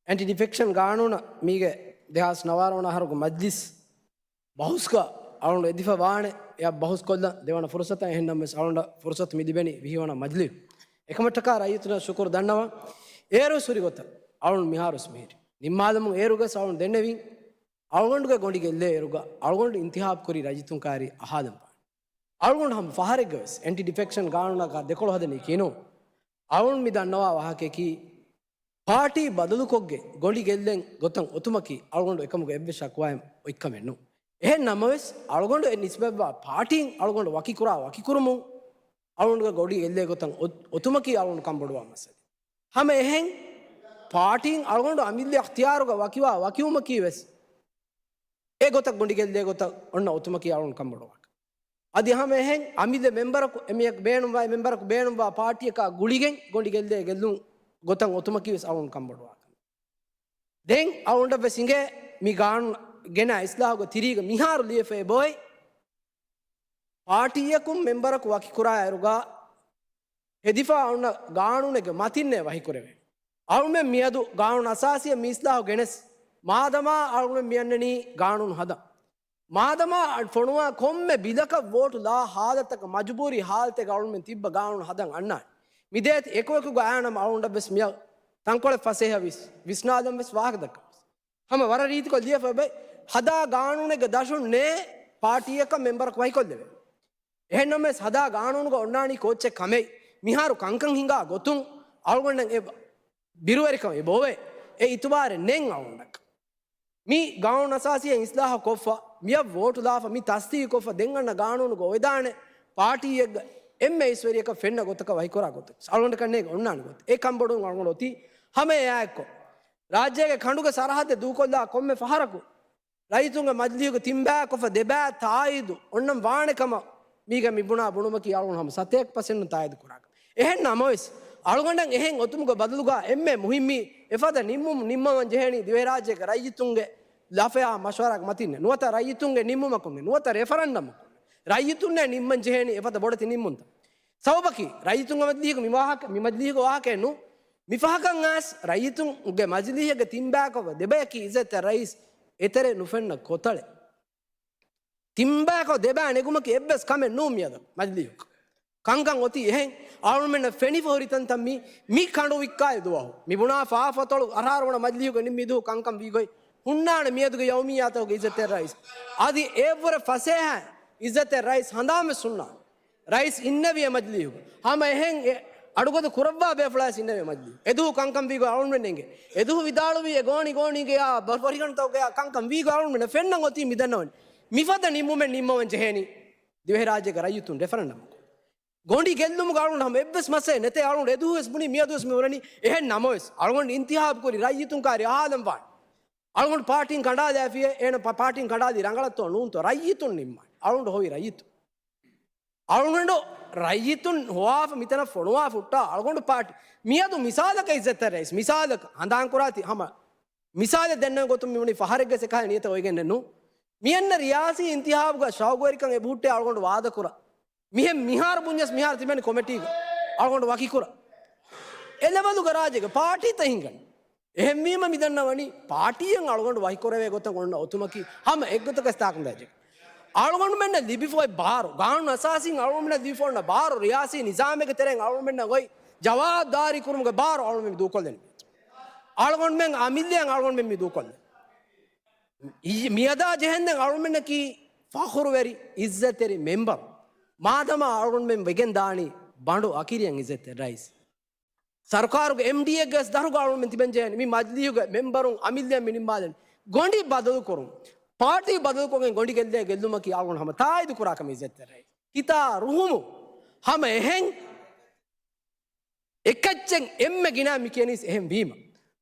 އެންޓި ޑިފެކްޝަން ގާނޫނަށް މީގެ ދެހާސް ނަވާރަ ވަނަ އަހަރުގެ މަޖްލިސް ބަހުސްގަ އަޅުގަނޑު އެދިފަ ވާނެ. އެއަށް ބަހުސް ކޮށްލަން ދެވަނަ ފުރުސަތަށް އެހެންނަމަވެސް އަޅުގަނޑަށް ފުރުސަތު މި ލިބެނީ ވިހި ވަނަ މަޖިލީހު. އެކަމަށްޓަކާ ރައްޔިތުންނަށް ޝުކުރު ދަންނަވަން. އޭރުވެސް ހުރި ގޮތަށް އަޅުގަނޑު މިހާރުވެސް މިހިރީ. ނިންމާލުމުން އޭރުގަސް އަޅުގަނޑު ދެންނެވިން އަޅުގަނޑުގެ ގޮނޑި ގެއްލޭ އިރުގަ އަޅުގަނޑު އިންތިހާބު ކުރި ރައްޔިތުން ކާރި އަހާލަން ވާނެ. އަޅުގަނޑު ހަމަ ފަހަރެއްގަވެސް އެންޓި ޑިފެކްޝަން ގާނޫނަކާ ދެކޮޅު ހަދަނީ ކިހިނެއް؟ އަޅުގަނޑު މި ދަންނަވާ ވާހަކަޔަކީ، ޕާޓީ ބަދަލުކޮށްގެން ގޮނޑި ގެއްލެން ގޮތަށް އޮތުމަކީ އަޅުގަނޑު އެކަމުގެ އެއްވެސް ޝަކުވާއެއް އޮތްކަމެއް ނޫން. އެހެން ނަމަވެސް، އަޅުގަނޑު އެ ނިސްބަތްވާ ޕާޓީން އަޅުގަނޑު ވަކިކުރާ ވަކިކުރުމުން އަޅުގަނޑުގެ ގޮނޑި ގެއްލޭ ގޮތަށް އޮ-، އޮތުމަކީ އަޅުގަނޑު ކަންބޮޑުވާ މައްސަލައެއް. ހަމަ އެހެން ޕާޓީން އަޅުގަނޑު އަމިއްލަ އިޚްތިޔާރުގަ ވަކިވާ ވަކިވުމަކީ ވެސް އެ ގޮތަށް ގޮނޑި ގެއްލޭ ގޮތަށް އޮންނަ އޮތުމަކީ އަޅުގަނޑު ކަންބޮޑުވާކަށް. އަދި ހަމަ އެހެން އަމިއްލަ މެމްބަރަކު އެމީހަކު ބޭނުންވާ އެ މެމްބަރަކު ބޭނުންވާ ޕާޓީއަކާ ގުޅިގެން ގޮނޑި ގެއްލޭ ގެއްލުން ގޮތަށް އޮތުމަކީ ވެސް އަޅުގަނޑު ކަންބޮޑުވާކަށް. ދެން އަޅުގަނޑަށް ވެސް އިނގޭ މި ގާނޫނު ގެނައި އިސްލާހުގެ ތިރީގަ މިހާރު ލިޔެފައި އެބައޮތް، ޕާޓީއަކުން މެމްބަރަކު ވަކިކުރާ އިރުގަ ހެދިފަ އޮންނަ ގާނޫނެއްގެ މަތިންނޭ ވަހިކުރެވޭނެ. އަޅުމެން މިއަދު ގާނޫނު އަސާސީއަށް މި އިސްލާހު ގެނެސް، މާދަމާ އަޅުމެން މިއަންނަނީ ގާނޫނު ހަދަން. މާދަމާ ފޮނުވާ ކޮންމެ ބިލަކަށް ވޯޓު ލާ ހާލަތަކަށް މަޖުބޫރީ ހާލަތެއްގަ އަޅުމެން ތިއްބަ ގާނޫނު ހަދަން އަންނާނެ. މި ދޭތި އެކުއެކުގަ އައިނަމަ އަޅުގަނޑަށް ވެސް މިއަށް ތަންކޮޅެއް ފަސޭހަ ވިސް-، ވިސްނާލަން ވެސް ވާހަކަ ދައްކަން ވެސް. ހަމަ ވަރަށް ރީތިކޮށް ލިޔެފަ އެބައި ހަދާ ގާނޫނެއްގެ ދަށުން ނޭ ޕާޓީއަކަށް މެމްބަރަކު ވަކިކޮށްލެވޭ. އެހެންނަމަވެސް ހަދާ ގާނޫނުގަ އޮންނާނީ ކޯއްޗެއް ކަމެއް. މިހާރު ކަންކަން ހިނގާ ގޮތުން އަޅުގަނޑަށް އެ ބިރުވެރިކަމެއް އެބައޮވޭ. އެ އިތުބާރެއް ނެތް އަޅުގަނޑަކަށް. މި ގާނޫނު އަސާސީއަށް އިސްލާހު ކޮށްފަ، މިއަށް ވޯޓު ލާފަ، މި ތަސްދީގު ކޮށްފަ، ދެން އަންނަ ގާނޫނުގަ އޮވެދާނެ ޕާޓީއެއްގަ އެންމެ އިސްވެރިޔަކަށް ފެންނަ ގޮތަކަށް ވަކިކުރާ ގޮތަކަށް އަޅުގަނޑަކަށް ނޭނގެ އޮންނާނެ ގޮތެއް. އެ ކަންބޮޑުވުން އަޅުގަނޑު އޮތީ ހަމަ އެއާއެއްކޮށް، ރާއްޖޭގެ ކަނޑުގެ ސަރަހައްދެއް ދޫކޮށްލާ ކޮންމެ ފަހަރަކު ރައްޔިތުންގެ މަޖިލީހުގެ ތިންބައިކޮށްފަ ދެބައި ތާއީދު އޮންނަން ވާނެ ކަމަށް މީގަ މި ބުނާ ބުނުމަކީ އަޅުގަނޑު ހަމަ ސަތޭކަ ޕަސެންޓުން ތާއީދު ކުރާކަށް. އެހެން ނަމަވެސް، އަޅުގަނޑަށް އެހެން އޮތުމުގެ ބަދަލުގަ އެންމެ މުހިއްމީ އެފަދަ ނިންމުމުން ނިންމަވަން ޖެހޭނީ ދިވެހިރާއްޖޭގެ ރައްޔިތުންގެ ލަފަޔާ މަޝްވަރާގެ މަތިންނޭ. ނުވަތަ ރައްޔިތުންގެ ނިންމުމަކުން، ނުވަތަ ރެފަރަންޑަމަކުން. ރައްޔިތުންނޭ ނިންމަން ޖެހޭނީ އެފަދަ ބޮޑެތި ނިންމުންތައް. ސަބަބަކީ، ރައްޔިތުންގެ މަޖިލީހުގެ މި ވާހަކަ، މި މަޖިލީހުގެ ވާހަކައެއް ނޫން. މިފަހަކަށް އައިސް ރައްޔިތުންގެ މަޖިލީހެއްގެ ތިންބައިކޮށް ދެބަޔަކީ އިއްޒަތްތެރި ރައީސް އެތެރެ ނުފެންނަ ކޮތަޅެއް. ތިންބައިކޮށް ދެބައި ނެގުމަކީ އެއްވެސް ކަމެއް ނޫން މިއަދު މަޖިލީހުގަ. ކަންކަން އޮތީ އެހެން. އަޅުމެންނަށް ފެނިފަ ހުރި ތަންތަން މީ، މި ކަނޑު ވިއްކާލި ދުވަހު. މި ބުނާ ފާފަތޮޅު އަށާރަ ވަނަ މަޖިލީހުގަ ނިންމި ދުވަހު ކަންކަން ވީގޮތް ހުންނާނެ މިއަދުގެ ޔައުމިއްޔާތަކުގެ އިއްޒަތްތެރި ރައީސް. އަދި އެއަށްވުރެ ފަސޭހައިން އިއްޒަތްތެރި ރައީސް ހަނދާންވެސް ހުންނާނެ. ރައީސް އިންނެވި އެ މަޖިލީހުގަ. ހަމަ އެހެން އެ އަޑުގަދަ ކުރައްވާ ބޭފުޅާވެސް އިންނެވި އެ މަޖިލީހު. އެދުވަހު ކަންކަން ވީގޮތް އަޅުގަނޑުމެން ނޭނގެ. އެދުވަހު ވިދާޅުވީ އެ ގޯނި ގޯނީގެޔާ ބަ-، ފަރިގަނޑުތަކުގެޔާ ކަންކަން ވީގޮތް އަޅުގަނޑުމެންނަށް ފެންނަން އޮތީ މި ދަންނަވަނީ. މިފަދަ ނިންމުމެއް ނިންމަވަން ޖެހޭނީ ދިވެހިރާއްޖޭގެ ރައްޔިތުން ރެފަރަންޑަމަކުން. ގޮނޑި ގެއްލުމުގަ އަޅުގަނޑު ހަމަ އެއްވެސް މައްސަލައެއް ނެތޭ. އަޅުގަނޑު އެދުވަހުވެސް ބުނީ، މިއަދުވެސް މި ބުނަނީ. އެހެން ނަމަވެސް، އަޅުގަނޑު އިންތިހާބު ކުރި ރައްޔިތުން ކާރި އަހާލަން ވާނެ. އަޅުގަނޑު ޕާޓީން ކަނޑާލައިފިއޭ، އޭނަ ޕާ-، ޕާޓީން ކަނޑާލީ ރަނގަޅަށްތޯ ނޫންތޯ ރައްޔިތުން ނިންމާނެ. އަޅުގަނޑު ހޮވީ ރައްޔިތުން. އަޅުގަނޑު ރައްޔިތުން ހޮވާފަ މިތަނަށް ފޮނުވާ ފުއްޓާ އަޅުގަނޑު ޕާޓީ. މިއަދު މިސާލަކަށް އިއްޒަތްތެރި ރައީސް، މިސާލަކަށް ހަނދާންކުރާތި ހަމަ މިސާލެއް ދެންނެވި ގޮތުން މިވަނީ ފަހަރެއްގެ ސެކާ ނިޔަތަށް އޮތްގެންނެއްނު. މިއަންނަ ރިޔާސީ އިންތިހާބުގަ ޝައުގުވެރިކަން އެބަހުއްޓޭ އަޅުގަނޑު ވާދަކުރާ. މިހެން މިހާރު ބުންޏަސް މިހާރު ތިބެނި ކޮމެޓީގަ އަޅުގަނޑު ވަކިކުރާ. އެ ލެވެލުގަ ރާއްޖޭގެ ޕާޓީތައް ހިނގަނީ. އެހެންވީމަ މި ދަންނަވަނީ ޕާޓީއެއް އަޅުގަނޑު ވަކިކުރެވޭ ގޮތަށް އޮންނަ އޮތުމަކީ ހަމަ އެއްގޮތަކަށް ތާކަން ދާޖެ. އަޅުގަނޑުމެންނަށް ލިބިފައި ބާރު، ގާނޫނު އަސާސީން އަޅުގަނޑުމެންނަށް ލިބިފައި އޮންނަ ބާރު، ރިޔާސީ ނިޒާމެއްގެ ތެރެއިން އަޅުގަނޑުމެންނަށް އޮތް ޖަވާބުދާރީ ކުރުމުގެ ބާރު އަޅުގަނޑުމެން ދޫކޮށްލަނީ. އަޅުގަނޑުމެން އަމިއްލައަށް އަޅުގަނޑުމެން މި ދޫކޮށްލަނީ. މިއަދާ ޖެހެންދެން އަޅުގަނޑުމެންނަކީ ފަޚުރުވެރި އިއްޒަތްތެރި މެމްބަރު. މާދަމާ އަޅުގަނޑުމެން ވެގެން ދާނީ ބަނޑު އަކިރިއަށް އިއްޒަތްތެރި ރައީސް. ސަރުކާރުގެ އެމްޑީއެއްގެ ދަށުގަ އަޅުގަނޑުމެން ތިބެން ޖެހޭނީ. މި މަޖިލީހުގެ މެމްބަރުން އަމިއްލައަށް މި ނިންމާލަނީ. ގޮނޑި ބަދަލުކުރުން، ޕާޓީ ބަދަލުކޮށްގެން ގޮނޑި ގެއްލޭ ގެއްލުމަކީ އަޅުގަނޑު ހަމަ ތާއީދު ކުރާ ކަމެއް އިއްޒަތްތެރި ރައީސް. ކިތާ ރުހުމު ހަމަ އެހެން. އެކައްޗެއް އެންމެ ގިނަ މި ކިޔަނީސް އެހެން ވީމަ،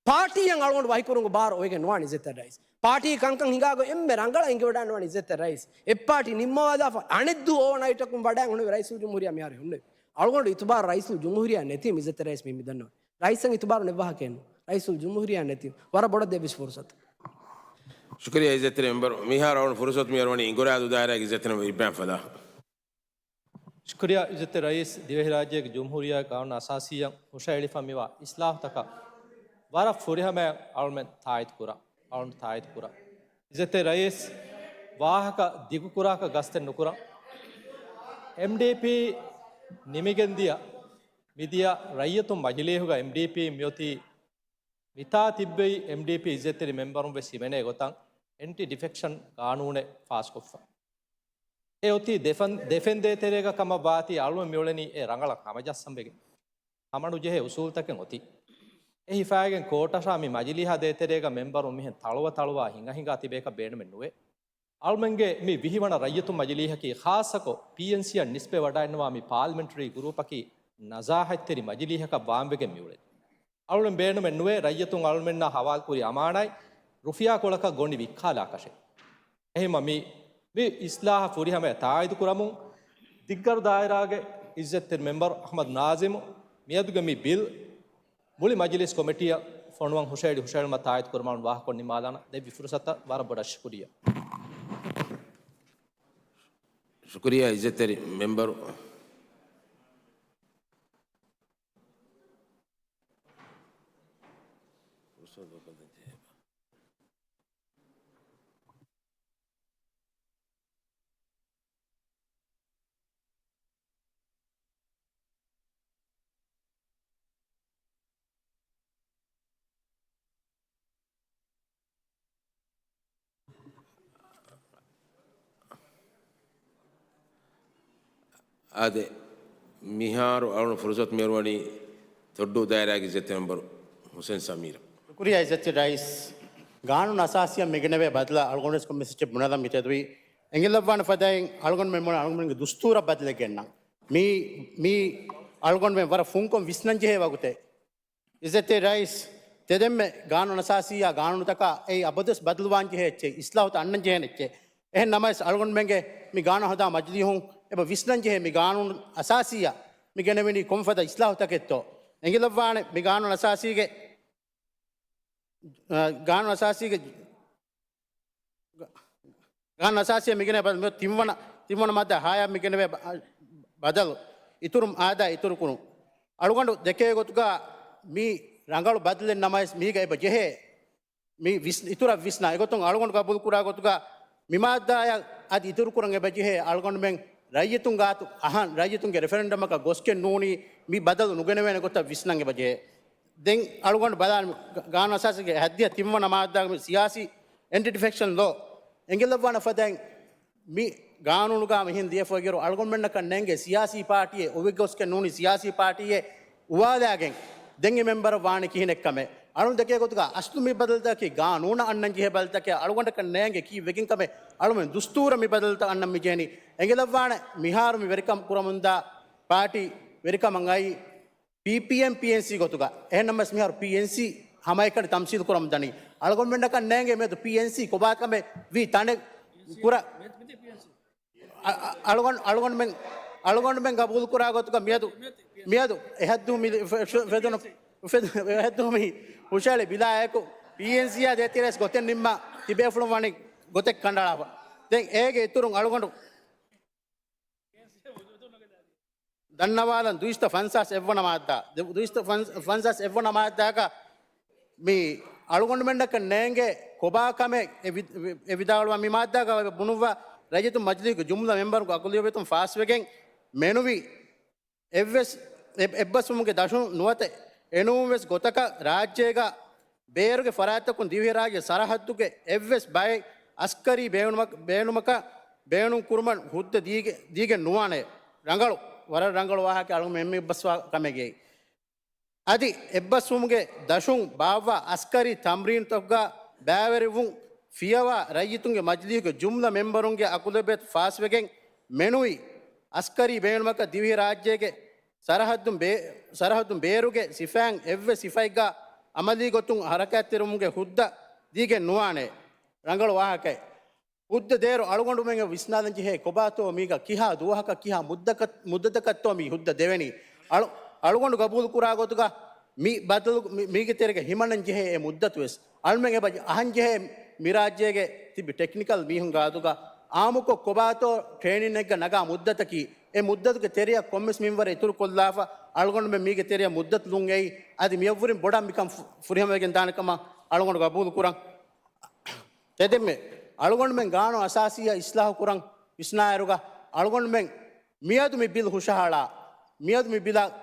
ޕާޓީއަށް އަޅުގަނޑު ވަކިކުރުމުގެ ބާރު އޮވެގެން ނުވާނެ އިއްޒަތްތެރި ރައީސް. ޕާޓީ ކަންކަން ހިނގާގޮތް އެންމެ ރަނގަޅަށް އެނގިވަޑައިން ނުވާނެ އިއްޒަތްތެރި ރައީސް. އެއްޕާޓީ ނިންމަވާލާފަ އަނެއްދުވަހު އޯވަރނައިޓަކުން ވަޑައިން ހުންނެވި ރައީސުލްޖުމްހޫރިއްޔާ މިހާރު ހުންނެވި. އަޅުގަނޑު އިތުބާރު ރައީސުލް ޖުމްހޫރިއްޔާ ނެތީމަ އިއްޒަތްތެރި ރައީސް މި މިދަންނަވަނީ. ރައީސަށް އިތުބާރު ނެއްވާހަކައެއްނު. ރައީސުލް ޖުމްހޫރިއްޔާ ނެތީމަ. ވަރަށް ބޮޑަށް ދެއްވިސް ފުރުސަތު. ޝުކުރިއްޔާ އިއްޒަތްތެރި މެމްބަރު. މިހާރު އަޅުގަނޑު ފުރުސަތު މިއަރުވަނީ އިނގުރާދޫ ދާއިރާގެ އިއްޒަތްތެރި މެމްބަރު އިބްރާހިމް ފަލާހް. ޝުކުރިއްޔާ އިއްޒަތްތެރި ރައީސް، ދިވެހިރާއްޖޭގެ ޖުމްހޫރިއްޔާގެ ގާނޫނު އަސާސީއަށް ހުށައެޅިފަ މިވާ އިސްލާހުތަކަށް ވަރަށް ފުރިހަމަޔަށް އަޅުމެން ތާއީދު ކުރަން. އަޅުން ތާއީދު ކުރަން. އިއްޒަތްތެރި ރައީސް، ވާހަކަ ދިގުކުރާކަށް ގަސްތެއް ނުކުރަން. އެމްޑީޕީ ނިމިގެންދިޔަ މިދިޔަ ރައްޔިތުން މަޖިލީހުގަ އެމްޑީޕީ މިއޮތީ މިތާ ތިއްބެވި އެމްޑީޕީ އިއްޒަތްތެރި މެމްބަރުން ވެސް ހިމެނޭ ގޮތަށް އެންޓި ޑިފެކްޝަން ގާނޫނެއް ފާސްކޮށްފަ. އެ އޮތީ ދެފަން، ދެފެން ދޭތެރޭގަ ކަމަށް ވާތީ އަޅުމެން މިއުޅެނީ އެ ރަނގަޅަށް ހަމަޖައްސަން ވެގެން. ހަމަނުޖެހޭ އުސޫލުތަކެއް އޮތީ. އެ ހިފާގެން ކޯޓަށާ މި މަޖިލީހާ ދޭތެރޭގަ މެމްބަރުން މިހެން ތަޅުވަ ތަޅުވާ ހިނގަ ހިނގާ ތިބޭކަށް ބޭނުމެއް ނުވޭ. އަޅުމެންގެ މި ވިހިވަނަ ރައްޔިތު މަޖިލީހަކީ ޚާއްޞަކޮށް ޕީއެންސީއަށް ނިސްބަތް ވަޑައިންނަވާ މި ޕާލިމެންޓަރީ ގުރޫޕަކީ ނަޒާހަތްތެރި މަޖިލީހަކަށް ވާންވެގެން މިއުޅެނީ. އަޅުމެން ބޭނުމެއް ނުވޭ ރައްޔިތުން އަޅުމެންނާ ހަވާލުކުރި އަމާނާތް ރުފިޔާ ކޮޅަކަށް ގޮނޑި ވިއްކާލާކަށެއް. އެހެންމަ މި، މި އިސްލާހަށް ފުރިހަމަޔަށް ތާއީދު ކުރަމުން ދިއްގަރު ދާއިރާގެ އިއްޒަތްތެރި މެމްބަރު އަޙްމަދު ނާޒިމު މިއަދުގެ މި ބިލް މުޅި މަޖިލިސް ކޮމިޓީއަށް ފޮނުވަން ހުށައެޅި ހުށައެޅުމަށް ތާއީދު ކުރުމަށް ވާހަކަ ނިމާލާނަ ދެއްވި ފުރުސަތަށް ވަރަށް ބޮޑަށް ޝުކުރިއްޔާ. ޝުކުރިއްޔާ އިއްޒަތްތެރި މެމްބަރު. އާދެ، މިހާރު އަޅުން ފުރުސަތު މިއަރުވަނީ ތޮއްޑޫ ދާއިރާގެ އިއްޒަތްތެރި މެމްބަރު ހުސެން ސަމީރަށް. ޝުކުރިއްޔާ އިއްޒަތްތެރި ރައީސް. ގާނޫނު އަސާސީއަށް މިގެނެވޭ ބަދަލަށް އަޅުގަނޑުވެސް ކޮންމެސެޖެއް ބުނަލަން މިތެދުވީ. އެނގިލައްވާނެ ފަދައިން އަޅުގަނޑުމެން މޮޅު އަޅުގަނޑުމެންގެ ދުސްތޫރަށް ބަދަލެއް ގެންނަން. މީ، މީ އަޅުގަނޑުމެން ވަރަށް ފުންކޮށް ވިސްނަންޖެހޭ ވަގުތެއް. އިއްޒަތްތެރި ރައީސް، ތެދެންމެ ގާނޫނު އަސާސީއާ ގާނޫނުތަކާ އެއީ އަބަދުވެސް ބަދަލުވާންޖެހޭ އެއްޗެއް، އިސްލާހުތައް އަންނަންޖެހޭނެ އެއްޗެއް. އެހެން ނަމަވެސް އަޅުގަނޑުމެންގެ މި ގާނޫނު ހަދާ މަޖިލީހުން އެބަ ވިސްނަންޖެހޭ މި ގާނޫނު އަސާސީއަށް މި ގެނެވެނީ ކޮންފަދަ އިސްލާހުތަކެއްތޯ. އެނގިލައްވާނެ މި ގާނޫނު އަސާސީގެ، އަ، ގާނޫނު އަސާސީގެ ގާނޫނު އަސާސީއަށް މިގެނެވޭ ބަދަލު، މި ތިންވަނަ، ތިންވަނަ މާއްދާ ހައާއަށް މިގެނެވޭ ބަ-، ބަދަލު، އިތުރު މާއްދާ އިތުރުކުރުން. އަޅުގަނޑު ދެކޭ ގޮތުގަ މީ ރަނގަޅު ބަދަލެއް ނަމަވެސް މީގަ އެބަ ޖެހޭ މި ވިސް-، އިތުރަށް ވިސްނާ. އެގޮތުން އަޅުގަނޑު ގަބޫލުކުރާ ގޮތުގަ މި މާއްދާއަށް އަދި އިތުރުކުރަން އެބަ ޖެހޭ އަޅުގަނޑުމެން ރައްޔިތުން ގާތު އަހަން، ރައްޔިތުންގެ ރެފަރެންޑަމަކަށް ގޮސްގެން ނޫނީ މި ބަދަލު ނުގެނެވޭނެ ގޮތަށް ވިސްނަން އެބަ ޖެހޭ. ދެން އަޅުގަނޑު ބަލާން ގާނޫނު އަސާސީގެ ހައްދިހަ ތިންވަނަ މާއްދާގެ ސިޔާސީ އެންޓި ޑިފެކްޝަން ލޯ އެނގިލައްވާނެ ފަދައިން މި ގާނޫނުގަ މިހެން ލިޔެފައިގެރު އަޅުގަނޑުމެންނަކަށް ނޭނގޭ ސިޔާސީ ޕާޓީއެއް އޮވެގޮސްގެން ނޫނީ ސިޔާސީ ޕާޓީއެއް އުވާލާގެން ދެން އެ މެމްބަރަށް ވާނީ ކިހިނެއްކަމެއް. އަޅުން ދެކޭ ގޮތުގަ އަސްލު މި ބަދަލުތަކީ ގާނޫނަށް އަންނަން ޖެހޭ ބަދަލުތަކެއް. އަޅުގަނޑަކަށް ނޭނގޭ ކީއްވެގެން ކަމެއް އަޅުމެން ދުސްތޫރަށް މި ބަދަލުތައް އަންނަން މި ޖެހެނީ. އެނގިލައްވާނެ މިހާރު މި ވެރިކަމް ކުރަމުންދާ ޕާޓީ ވެރިކަމަށް އައީ ޕީޕީއެމް ޕީއެންސީ ގޮތުގަ. އެހެންނަމަވެސް މިހާރު ޕީއެންސީ ހަމައެކަނި ތަމްސީލު ކުރަމުން ދަނީ. އަޅުގަނޑުމެންނަކަށް ނޭނގޭ މިއަދު ޕީއެންސީ ކޮބާކަމެއް ވީ ތަނެއް ކުރަ-، އަ-، އަ-، އަޅުގަނޑު-، އަޅުގަނޑުމެން، އަޅުގަނޑުމެން ގަބޫލުކުރާ ގޮތުގަ މިއަދު، މިއަދު އެހައްދު މި ފެ-، ފެ-، ފެދުނު، ފެދު-، އެހައްދު މި ހުށައެޅި ބިލާއެކު ޕީއެންސީއާ ދޭތެރޭސް ގޮތެއް ނިންމާ ތިބޭފުޅުން ވަނީ ގޮތެއް ކަނޑައަޅާފަ. ދެން އޭގެ އިތުރުން އަޅުގަނޑު ދަންނަވާލަން ދުއިސައްތަ ފަންސާސް އެއްވަނަ މާއްދާ، ދު-، ދުއިސައްތަ ފަންސާސް އެއްވަނަ މާއްދާގަ މި އަޅުގަނޑުމެންނަކަށް ނޭނގޭ ކޮބާ ކަމެއް އެ ވި-، ވި-، އެ ވިދާޅުވާ މި މާއްދާގަ ބުނުއްވާ ރައްޔިތު މަޖިލީހުގެ ޖުމްލަ މެމްބަރުންގެ އަގުލިޔަތުން ފާސްވެގެން މެނުވީ އެއްވެސް އެ-، އެއްބަސްވުމުގެ ދަށުން ނުވަތަ އެނޫންވެސް ގޮތަކަށް ރާއްޖޭގަ ބޭރުގެ ފަރާތްތަކުން ދިވެހިރާއްޖެ ސަރަހައްދުގެ އެއްވެސް ބައެއް އަސްކަރީ ބޭނުމަ-، ބޭނުމަކަށް ބޭނުން ކުރުމަށް ހުއްދަ ދީގެ-، ދީގެން ނުވާނެ. ރަނގަޅު، ވަރަށް ރަނގަޅު ވާހަކަ އަޅުގަނޑު އެންމެ އެއްބަސްވާ ކަމެއްގައި. އަދި އެއްބަސްވުމުގެ ދަށުން ބާއްވާ އަސްކަރީ ތަމްރީނުތަކުގަ ބައިވެރިވުން ފިޔަވާ ރައްޔިތުންގެ މަޖިލީހުގެ ޖުމްލަ މެމްބަރުންގެ އަގުލެބޭތު ފާސްވެގެން މެނުވީ އަސްކަރީ ބޭނުމަކަށް ދިވެހިރާއްޖޭގެ ސަރަހައްދުން ބޭ-، ސަރަހައްދުން ބޭރުގެ ސިފައިން އެއްވެސް ސިފައެއްގަ އަމަލީ ގޮތުން ހަރަކާތްތެރިވުމުގެ ހުއްދަ ދީގެން ނުވާނެ. ރަނގަޅު ވާހަކައެއް. ހުއްދަ ދޭއިރު އަޅުގަނޑުމެން ވިސްނާލަން ޖެހޭ ކޮބާތޯ މީގަ ކިހާ ދުވަހަކަށް ކިހާ މުއްދަކަ-، މުއްދަތަކަށްތޯ މި ހުއްދަ ދެވެނީ. އަޅު-، އަޅުގަނޑު ގަބޫލު ކުރާ ގޮތުގަ މި ބަދަލު މި-، މީގެ ތެރޭގަ ހިމަނަން ޖެހޭ އެ މުއްދަތު ވެސް އަޅުމެން އެބަ އަހަން ޖެހޭ މި ރާއްޖޭގެ ތިބި ޓެކްނިކަލް މީހުން ގާތުގަ އާއްމުކޮށް ކޮބާތޯ ޓްރޭނިންއެއްގަ ނަގާ މުއްދަތަކީ އެ މުއްދަތުގެ ތެރެއަށް ކޮންމެސް މިންވަރެއް އިތުރު ކޮށްލާފަ އަޅުގަނޑުމެން މީގެ ތެރެއަށް މުއްދަތު ލުން އެއީ އަދި މިއަށްވުރިން ބޮޑަށް މިކަން ފު-، ފުރިހަމަވެގެން ދާނެ ކަމަށް އަޅުގަނޑު ގަބޫލު ކުރަން. ތެދެއްމެ އަޅުގަނޑުމެން ގާނޫނު އަސާސީއަށް އިސްލާހު ކުރަން ވިސްނާއިރުގަ އަޅުގަނޑުމެން މިއަދު މި ބިލް ހުށަހަޅާ، މިއަދު މި ބިލަށް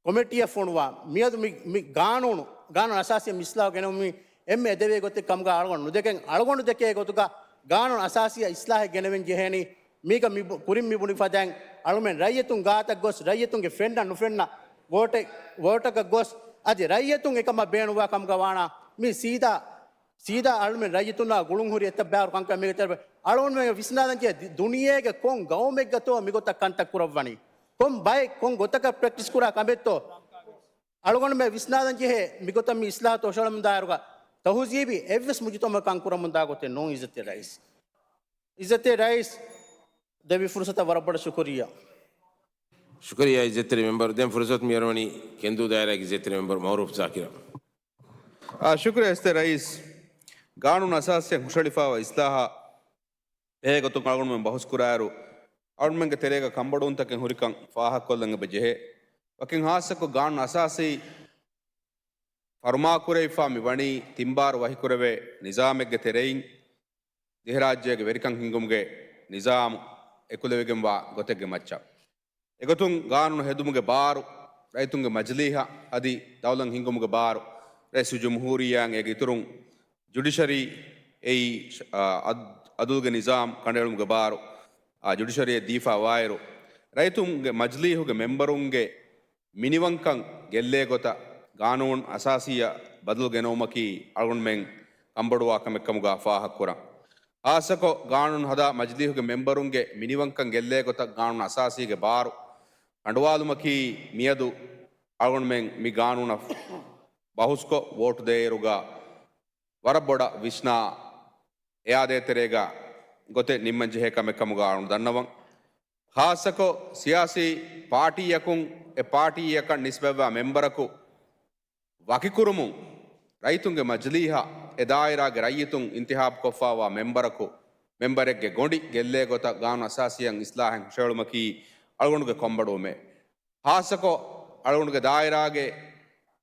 ކޮމިޓީއެއް ފޮނުވާ، މިއަދު މި، މި ގާނޫނު، ގާނޫނު އަސާސީއަށް މި އިސްލާހު ގެނެވުމީ އެންމެ އެދެވޭ ގޮތެއް ކަމުގަ އަޅުގަނޑު ނުދެކެން، އަޅުގަނޑު ދެކޭ ގޮތުގަ ގާނޫނު އަސާސީއަށް އިސްލާހެއް ގެނެވެން ޖެހޭނީ. މީގަ މި ބު-، ކުރިން މި ބުނި ފަދައިން އަޅުމެން ރައްޔިތުން ގާތަށް ގޮސް، ރައްޔިތުންގެ ފެންނަ ނުފެންނަ ވޯޓެއް، ވޯޓަކަށް ގޮސް، އަދި ރައްޔިތުން އެކަމަށް ބޭނުންވާ ކަމުގަ ވާނަމަ މި ސީދާ ސީދާ އަޅުމެން ރައްޔިތުންނާ ގުޅުން ހުރި އެތައް ބާރު ކަންކަން މީގެ ތެރެ އަޅުގަނޑުމެން ވިސްނާލަން ޖެހޭ ދި-، ދުނިޔޭގެ ކޮން ގައުމެއްގަތޯ މިގޮތަށް ކަންތައް ކުރައްވަނީ؟ ކޮން ބައެއް ކޮން ގޮތަކަށް ޕްރެކްޓިސް ކުރާ ކަމެއްތޯ؟ އަޅުގަނޑުމެން ވިސްނާލަން ޖެހޭ މިގޮތަށް މި އިސްލާހުތައް ހުށަހެޅުމުން ދާއިރުގަ ތަހުޒީބީ އެއްވެސް މުޖުތަމައަކަށް ކަން ކުރަމުން ދާ ގޮތެއް ނޫން. އިއްޒަތްތެރި ރައީސް. އިއްޒަތްތެރި ރައީސް ދެއްވި ފުރުސަތަށް ވަރަށް ބޮޑަށް ޝުކުރިއްޔާ. ޝުކުރިއްޔާ އިއްޒަތްތެރި މެމްބަރު. ދެން ފުރުސަތު މިއަރުވަނީ ކެންދޫ ދާއިރާގެ އިއްޒަތްތެރި މެމްބަރު މައުރޫފް ޒާކިރަށް. އާ، ޝުކުރިއްޔާ އިއްޒަތްތެރި ރައީސް. ގާނޫނު އަސާސީއަށް ހުށަހެޅިފައިވާ އިސްލާހާ އެހޭ ގޮތުން އަޅުގަނޑުމެން ބަހުސް ކުރާއިރު، އަޅުގަނޑުމެންގެ ތެރޭގަ ކަންބޮޑުވުންތަކެއް ހުރިކަން ފާހަގަކޮށްލަން އެބަ ޖެހޭ. ވަކިން ހާއްސަކޮށް ގާނޫނު އަސާސީ ފަރުމާކުރެވިފާ މި ވަނީ ތިންބާރު ވަހިކުރެވޭ ނިޒާމެއްގެ ތެރެއިން، ދިވެހިރާއްޖޭގެ ވެރިކަން ހިންގުމުގެ ނިޒާމު އެކުލެވިގެންވާ ގޮތެއްގެ މައްޗަށް. އެގޮތުން ގާނޫނު ހެދުމުގެ ބާރު ރައްޔިތުންގެ މަޖިލީހަށް އަދި ދައުލަތް ހިންގުމުގެ ބާރު ރައީސުލްޖުމްހޫރިއްޔާއަށް، އޭގެ އިތުރުން ޖުޑިޝަރީ އެއީ، އަ، އަދުލުގެ ނިޒާމް ކަނޑައެޅުމުގެ ބާރު، އަ، ޖުޑިޝަރީއަށް ދީފާ ވާއިރު، ރައްޔިތުންގެ މަޖިލީހުގެ މެމްބަރުންގެ މިނިވަންކަން ގެއްލޭ ގޮތަށް ގާނޫނު އަސާސީއަށް ބަދަލު ގެނައުމަކީ އަޅުގަނޑުމެން ކަންބޮޑުވާ ކަމެއް ކަމުގަ ފާހަގަކުރަން. ހާއްސަކޮށް، ގާނޫނު ހަދާ މަޖިލީހުގެ މެމްބަރުންގެ މިނިވަންކަން ގެއްލޭ ގޮތަށް ގާނޫނު އަސާސީގެ ބާރު ކަނޑުވާލުމަކީ، މިއަދު އަޅުގަނޑުމެން މި ގާނޫނަށް ބަހުސްކޮށް ވޯޓު ދޭއިރުގަ ވަރަށް ބޮޑަށް ވިސްނާ އެއާ ދޭތެރޭގަ ގޮތެއް ނިންމަން ޖެހޭ ކަމެއް ކަމުގަ އަޅުގަނޑު ދަންނަވަން. ހާއްސަކޮށް، ސިޔާސީ ޕާޓީއަކުން އެ ޕާޓީއަކަށް ނިސްބަތްވާ މެމްބަރަކު ވަކިކުރުމުން، ރައްޔިތުންގެ މަޖިލީހަށް އެ ދާއިރާގެ ރައްޔިތުން އިންތިހާބުކޮށްފާވާ މެމްބަރަކު، މެމްބަރެއްގެ ގޮނޑި ގެއްލޭ ގޮތަށް ގާނޫނު އަސާސީއަށް އިސްލާހެއް ހުށަހެޅުމަކީ އަޅުގަނޑުގެ ކޮންބަޑުވުމެއް. ހާއްސަކޮށް، އަޅުގަނޑުގެ ދާއިރާގެ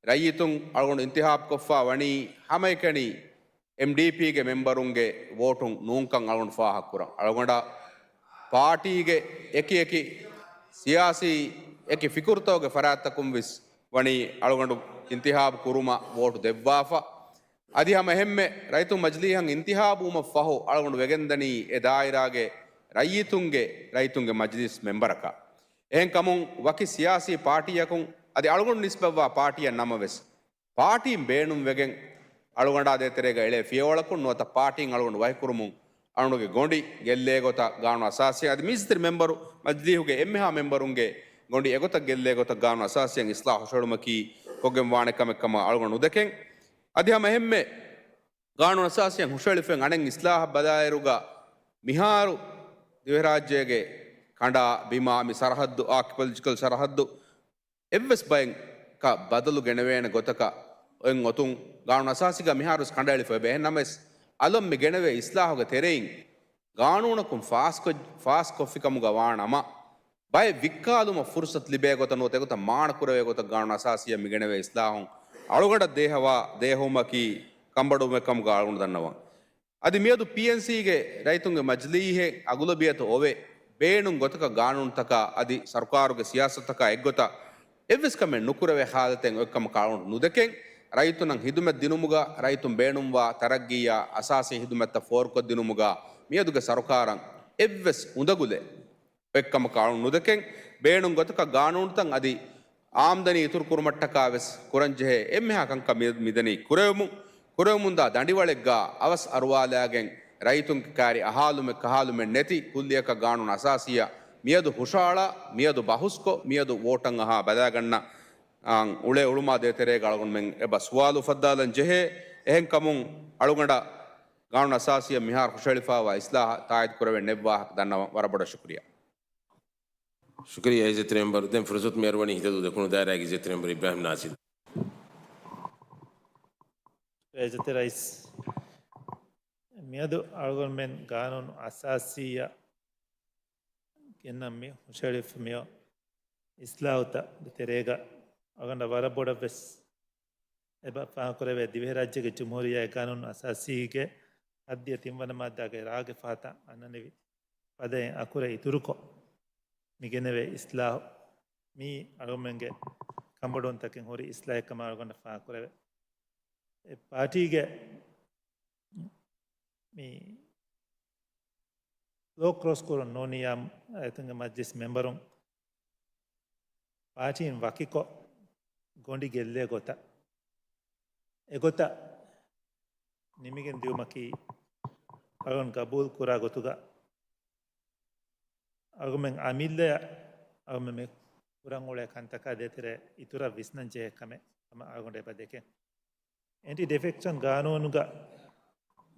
ރައްޔިތުން އަޅުގަނޑު އިންތިހާބުކޮށްފާ ވަނީ ހަމައެކަނި އެމްޑީޕީގެ މެމްބަރުންގެ ވޯޓުން ނޫންކަން އަޅުގަނޑު ފާހަގަކުރަން. އަޅުގަނޑަށް ޕާޓީގެ އެކި އެކި ސިޔާސީ އެކި ފިކުރުތަކުގެ ފަރާތްތަކުން ވެސް ވަނީ އަޅުގަނޑު އިންތިހާބު ކުރުމަށް ވޯޓު ދެއްވާފަ. އަދި ހަމަ އެހެންމެ ރައްޔިތުން މަޖިލީހަށް އިންތިހާބުވުމަށް ފަހު އަޅުގަނޑު ވެގެންދަނީ އެ ދާއިރާގެ ރައްޔިތުންގެ، ރައްޔިތުންގެ މަޖިލިސް މެމްބަރަކަށް. އެހެންކަމުން ވަކި ސިޔާސީ ޕާޓީއަކުން އަދި އަޅުގަނޑު ނިސްބަތްވާ ޕާޓީއަށް ނަމަވެސް، ޕާޓީން ބޭނުންވެގެން އަޅުގަނޑާ ދޭތެރޭގަ އެޅޭ ފިޔަވަޅަކުން ނުވަތަ ޕާޓީން އަޅުގަނޑު ވަކިކުރުމުން އަޅުގަނޑުގެ ގޮނޑި ގެއްލޭ ގޮތަށް ގާނޫނު އަސާސީ އަދި މީސްތިރި މެމްބަރު މަޖިލީހުގެ އެންމެހާ މެމްބަރުންގެ ގޮނޑި އެގޮތަށް ގެއްލޭ ގޮތަށް ގާނޫނު އަސާސީއަށް އިސްލާހު ހުށަހެޅުމަކީ ކޮށްގެން ވާނެ ކަމެއް ކަމަށް އަޅުގަނޑު ނުދެކެން. އަދި ހަމަ އެހެންމެ ގާނޫނު އަސާސީއަށް ހުށަހެޅިފައި އަނެއް އިސްލާހަށް ބަލާއިރުގަ މިހާރު ދިވެހިރާއްޖޭގެ ކަނޑާ ބިމާ މި ސަރަހައްދު، އާކިބޮލޮޖިކަލް ސަރަހައްދު، އެއްވެސް ބައެއް ކަ ބަދަލު ގެނެވޭނެ ގޮތަކަށް އޮތް އޮތުން ގާނޫނު އަސާސީގަ މިހާރުވެސް ކަނޑައެޅިފައި އެބަ. އެހެން ނަމަވެސް، އަލުން މި ގެނެވޭ އިސްލާހުގެ ތެރެއިން ގާނޫނަކުން ފާސްކޮށް، ފާސްކޮށްފިކަމުގަ ވާނަމަ، ބައެއް ވިއްކާލުމަށް ފުރުސަތު ލިބޭ ގޮތަށް ނުވަތަ އެގޮތަށް މާނަ ކުރެވޭ ގޮތަށް ގާނޫނު އަސާސީއަށް މި ގެނެވޭ އިސްލާހުން އަޅުގަނޑަށް ދޭހަވާ، ދޭހަވުމަކީ ކަންބޮޑުވުމެއް ކަމުގަ އަޅުގަނޑު ދަންނަވަން. އަދި މިއަދު ޕީއެންސީގެ ރައްޔިތުންގެ މަޖިލީހެއް އަޣުލަބިއްޔަތު އޮވެ، ބޭނުން ގޮތަކަށް ގާނޫނުތަކާ އަދި ސަރުކާރުގެ ސިޔާސަތުތަކާ އެއްގޮތަށް އެއްވެސް ކަމެއް ނުކުރެވޭ ހާލަތެއް އޮތްކަމަކަށް އަޅުގަނޑު ނުދެކެން، ރައްޔިތުންނަށް ހިދުމަތް ދިނުމުގަ، ރައްޔިތުން ބޭނުންވާ ތަރައްގީއާ އަސާސީ ހިދުމަތްތައް ފޯރުކޮށްދިނުމުގަ މިއަދުގެ ސަރުކާރަށް އެއްވެސް އުނދަގުލެއް އޮތްކަމަކަށް އަޅުގަނޑު ނުދެކެން، ބޭނުން ގޮތަކަށް ގާނޫނުތައް އަދި އާމްދަނީ އިތުރު ކުރުމަށްޓަކާ ވެސް ކުރަންޖެހޭ އެންމެހާ ކަންކަން މި-، މިދަނީ ކުރެވެމުން. ކުރެވެމުންދާ ދަނޑިވަޅެއްގާ އަވަސް އަރުވާލާގެން ރައްޔިތުންގެ ކާރި އަހާލުމެއް ކަހާލުމެއް ނެތި ކުއްލިއަކަށް ގާނޫނު އަސާސީއަށް މިއަދު ހުށަހަޅާ، މިއަދު ބަހުސްކޮށް، މިއަދު ވޯޓަށް އަހާ ބަލާގަންނަ، އާނ، އުޅޭ އުޅުމާ ދޭތެރޭގަ އަޅުގަނޑުމެން އެބަ ސުވާލު އުފައްދާލަން ޖެހޭ. އެހެންކަމުން އަޅުގަނޑަށް ގާނޫނު އަސާސީއަށް މިހާރު ހުށަހެޅިފައިވާ އިސްލާހަށް ތާއީދު ކުރެވެން ނެތް ވާހަކަ ދަންނަވަން ވަރަށް ބޮޑަށް ޝުކުރިއްޔާ. ޝުކުރިއްޔާ އިއްޒަތްތެރި މެމްބަރު. ދެން ފުރުސަތު މި އަރުވަނީ ހިތަދޫ ދެކުނު ދާއިރާގެ އިއްޒަތްތެރި މެމްބަރު އިބްރާހިމް ނާސިރު. އިއްޒަތްތެރި ރައީސް، މިއަދު އަޅުގަނޑުމެން ގާނޫނު އަސާސީއަށް ގެންނަން މި ހުށަހެޅިފަ މިއޮ އިސްލާހުތައް ތެރޭގަ އަޅުގަނޑަށް ވަރަށް ބޮޑަށް ވެސް އެބަ ފާހަގަކުރެވޭ ދިވެހިރާއްޖޭގެ ޖުމްހޫރިއްޔާގެ ގާނޫނު އަސާސީގެ ހައްދިޔަ ތިންވަނަ މާއްދާގެ ރާގެ ފަހަތަށް އަންނަނިވި ފަދައިން އަކުރެ އިތުރުކޮށް، މި ގެނެވޭ އިސްލާހު މީ އަޅުގަނޑުމެންގެ ކަނބޮޑުވުންތަކެއް ހުރި އިސްލާހެއް ކަމަށް އަޅުގަނޑަށް ފާހަގަކުރެވޭ. އެ ޕާޓީގެ މި ލޯ ކްރޮސް ކުރުން ނޫނިއްޔާ ރައްޔިތުންގެ މަޖްލިސް މެމްބަރުން ޕާޓީން ވަކިކޮށް ގޮނޑި ގެއްލޭ ގޮތަށް، އެގޮތަށް ނިމިގެން ދިއުމަކީ އަޅުގަނޑު ގަބޫލު ކުރާ ގޮތުގަ އަޅުގަނޑުމެން އަމިއްލަޔަށް އަޅުގަނޑުމެން ކުރަން އުޅޭ ކަންތަކާ ދޭތެރޭ އިތުރަށް ވިސްނަން ޖެހޭ ކަމެއް ކަމަށް އަޅުގަނޑު އެބަ ދެކެން. އެންޓި ޑިފެކްޝަން ގާނޫނުގަ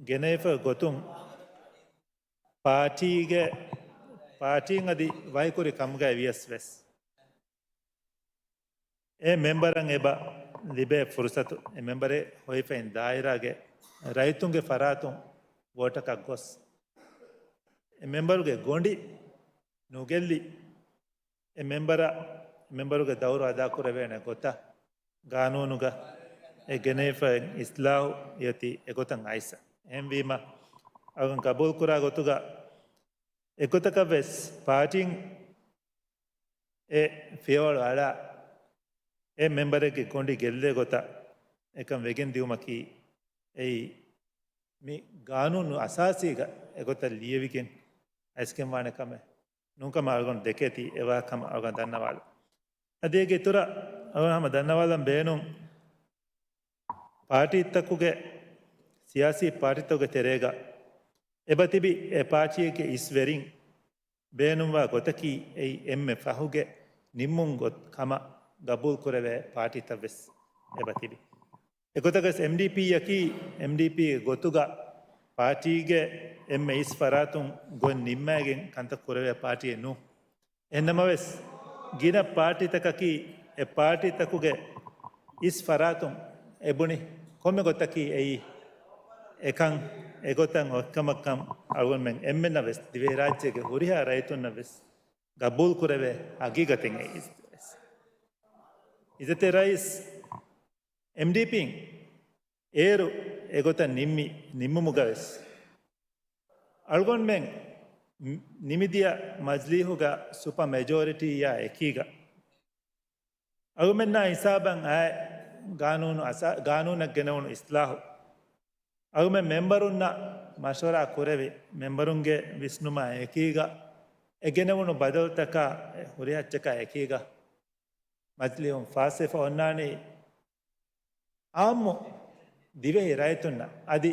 ގެނެވިފައި ގޮތުން ޕާޓީގެ، ޕާޓީން އަދި ވަކިކުރި ކަމުގައި ވިޔަސް ވެސް، އެ މެމްބަރަށް އެބަ ލިބޭ ފުރުސަތު، އެ މެމްބަރެއް ހޮވިފައިން ދާއިރާގެ ރައްޔިތުންގެ ފަރާތުން ވޯޓަކަށް ގޮސް، އެ މެމްބަރުގެ ގޮނޑި ނުގެއްލި، އެ މެމްބަރ، މެމްބަރުގެ ދައުރު އަދާކުރެވޭނެ ގޮތަށް ގާނޫނުގަ އެ ގެނެވިފައި އިސްލާހު އޮތީ އެގޮތަށް އައިސް. އެހެންވީމަ، އަޅުގަނޑު ގަބޫލުކުރާ ގޮތުގަ އެގޮތަކަށް ވެސް ޕާޓީން އެ ފިޔަވަޅު އަޅާ، އެ މެމްބަރެއްގެ ގޮނޑި ގެއްލޭ ގޮތަށް އެކަން ވެގެން ދިއުމަކީ، އެއީ މި ގާނޫނު އަސާސީގަ އެގޮތަށް ލިޔެވިގެން އައިސްގެންވާނެ ކަމެއް ނޫންކަމަށް އަޅުގަނޑު ދެކޭތީ އެވާހަކަ ހަމަ އަޅުގަނޑު ދަންނަވާލަން. އަދި އޭގެ އިތުރަށް އަޅުގަނޑު ހަމަ ދަންނަވާލަން ބޭނުން، ޕާޓީތަކުގެ، ސިޔާސީ ޕާޓީތަކުގެ ތެރޭގަ އެބަ ތިބި އެ ޕާޓީއެއްގެ އިސްވެރިން ބޭނުންވާ ގޮތަކީ އެއީ އެންމެ ފަހުގެ ނިންމުން ގޮތް ކަމަށް ގަބޫލު ކުރެވޭ ޕާޓީތައް ވެސް އެބަ ތިބި. އެގޮތަކަސް އެމްޑީޕީއަކީ، އެމްޑީޕީގެ ގޮތުގަ ޕާޓީގެ އެންމެ އިސް ފަރާތުން ގޮތް ނިންމައިގެން ކަންތައް ކުރެވޭ ޕާޓީއެއް ނޫން. އެހެންނަމަވެސް، ގިނަ ޕާޓީތަކަކީ އެ ޕާޓީތަކުގެ އިސް ފަރާތުން އެބުނި ކޮންމެ ގޮތަކީ އެއީ އެކަން އެގޮތަށް އޮތްކަމަށްކަން އަޅުގަނޑުމެން އެންމެންނަށް ވެސް ދިވެހިރާއްޖޭގެ ހުރިހާ ރައްޔިތުންނަށް ވެސް ގަބޫލު ކުރެވޭ ހަގީގަތެއް އެއީ. އިއްޒަތްތެރި ރައީސް، އެމްޑީޕީން އޭރު އެގޮތަށް ނިންމި ނިންމުމުގަވެސް، އަޅުގަނޑުމެން ނިމިދިޔަ މަޖިލީހުގަ ސުޕަ މެޖޯރިޓީއާ އެކީގަ، އަޅުގަނޑުމެންނާ ހިސާބަށް އައި ގާނޫނު އަސާ-، ގާނޫނަށް ގެނެވުނު އިސްލާހު، އަޅުގަނޑުމެން މެމްބަރުންނަށް މަޝްވަރާ ކުރެވި، މެމްބަރުންގެ ވިސްނުމާ އެކީގަ، އެ ގެނެވުނު ބަދަލުތަކާ، ހުރިހާ އެއްޗަކާ އެކީގަ، މަޖިލީހުން ފާސްވެފަ އޮންނާނީ، އާއްމު ދިވެހި ރައްޔިތުންނަށް އަދި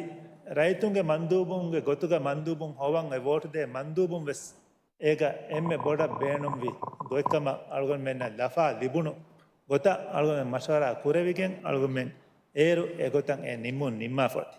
ރައްޔިތުންގެ މަންދޫބުންގެ ގޮތުގަ މަންދޫބުން ހޮވަން އެ ވޯޓު ދޭ މަންދޫބުން ވެސް އޭގަ އެންމެ ބޮޑަށް ބޭނުންވި ގޮތްކަމަށް އަޅުގަނޑުމެންނަށް ލަފާ ލިބުނު ގޮތަށް އަޅުގަނޑުމެން މަޝްވަރާ ކުރެވިގެން އަޅުގަނޑުމެން އޭރު އެގޮތަށް އެ ނިންމުން ނިންމާފަ އޮތީ.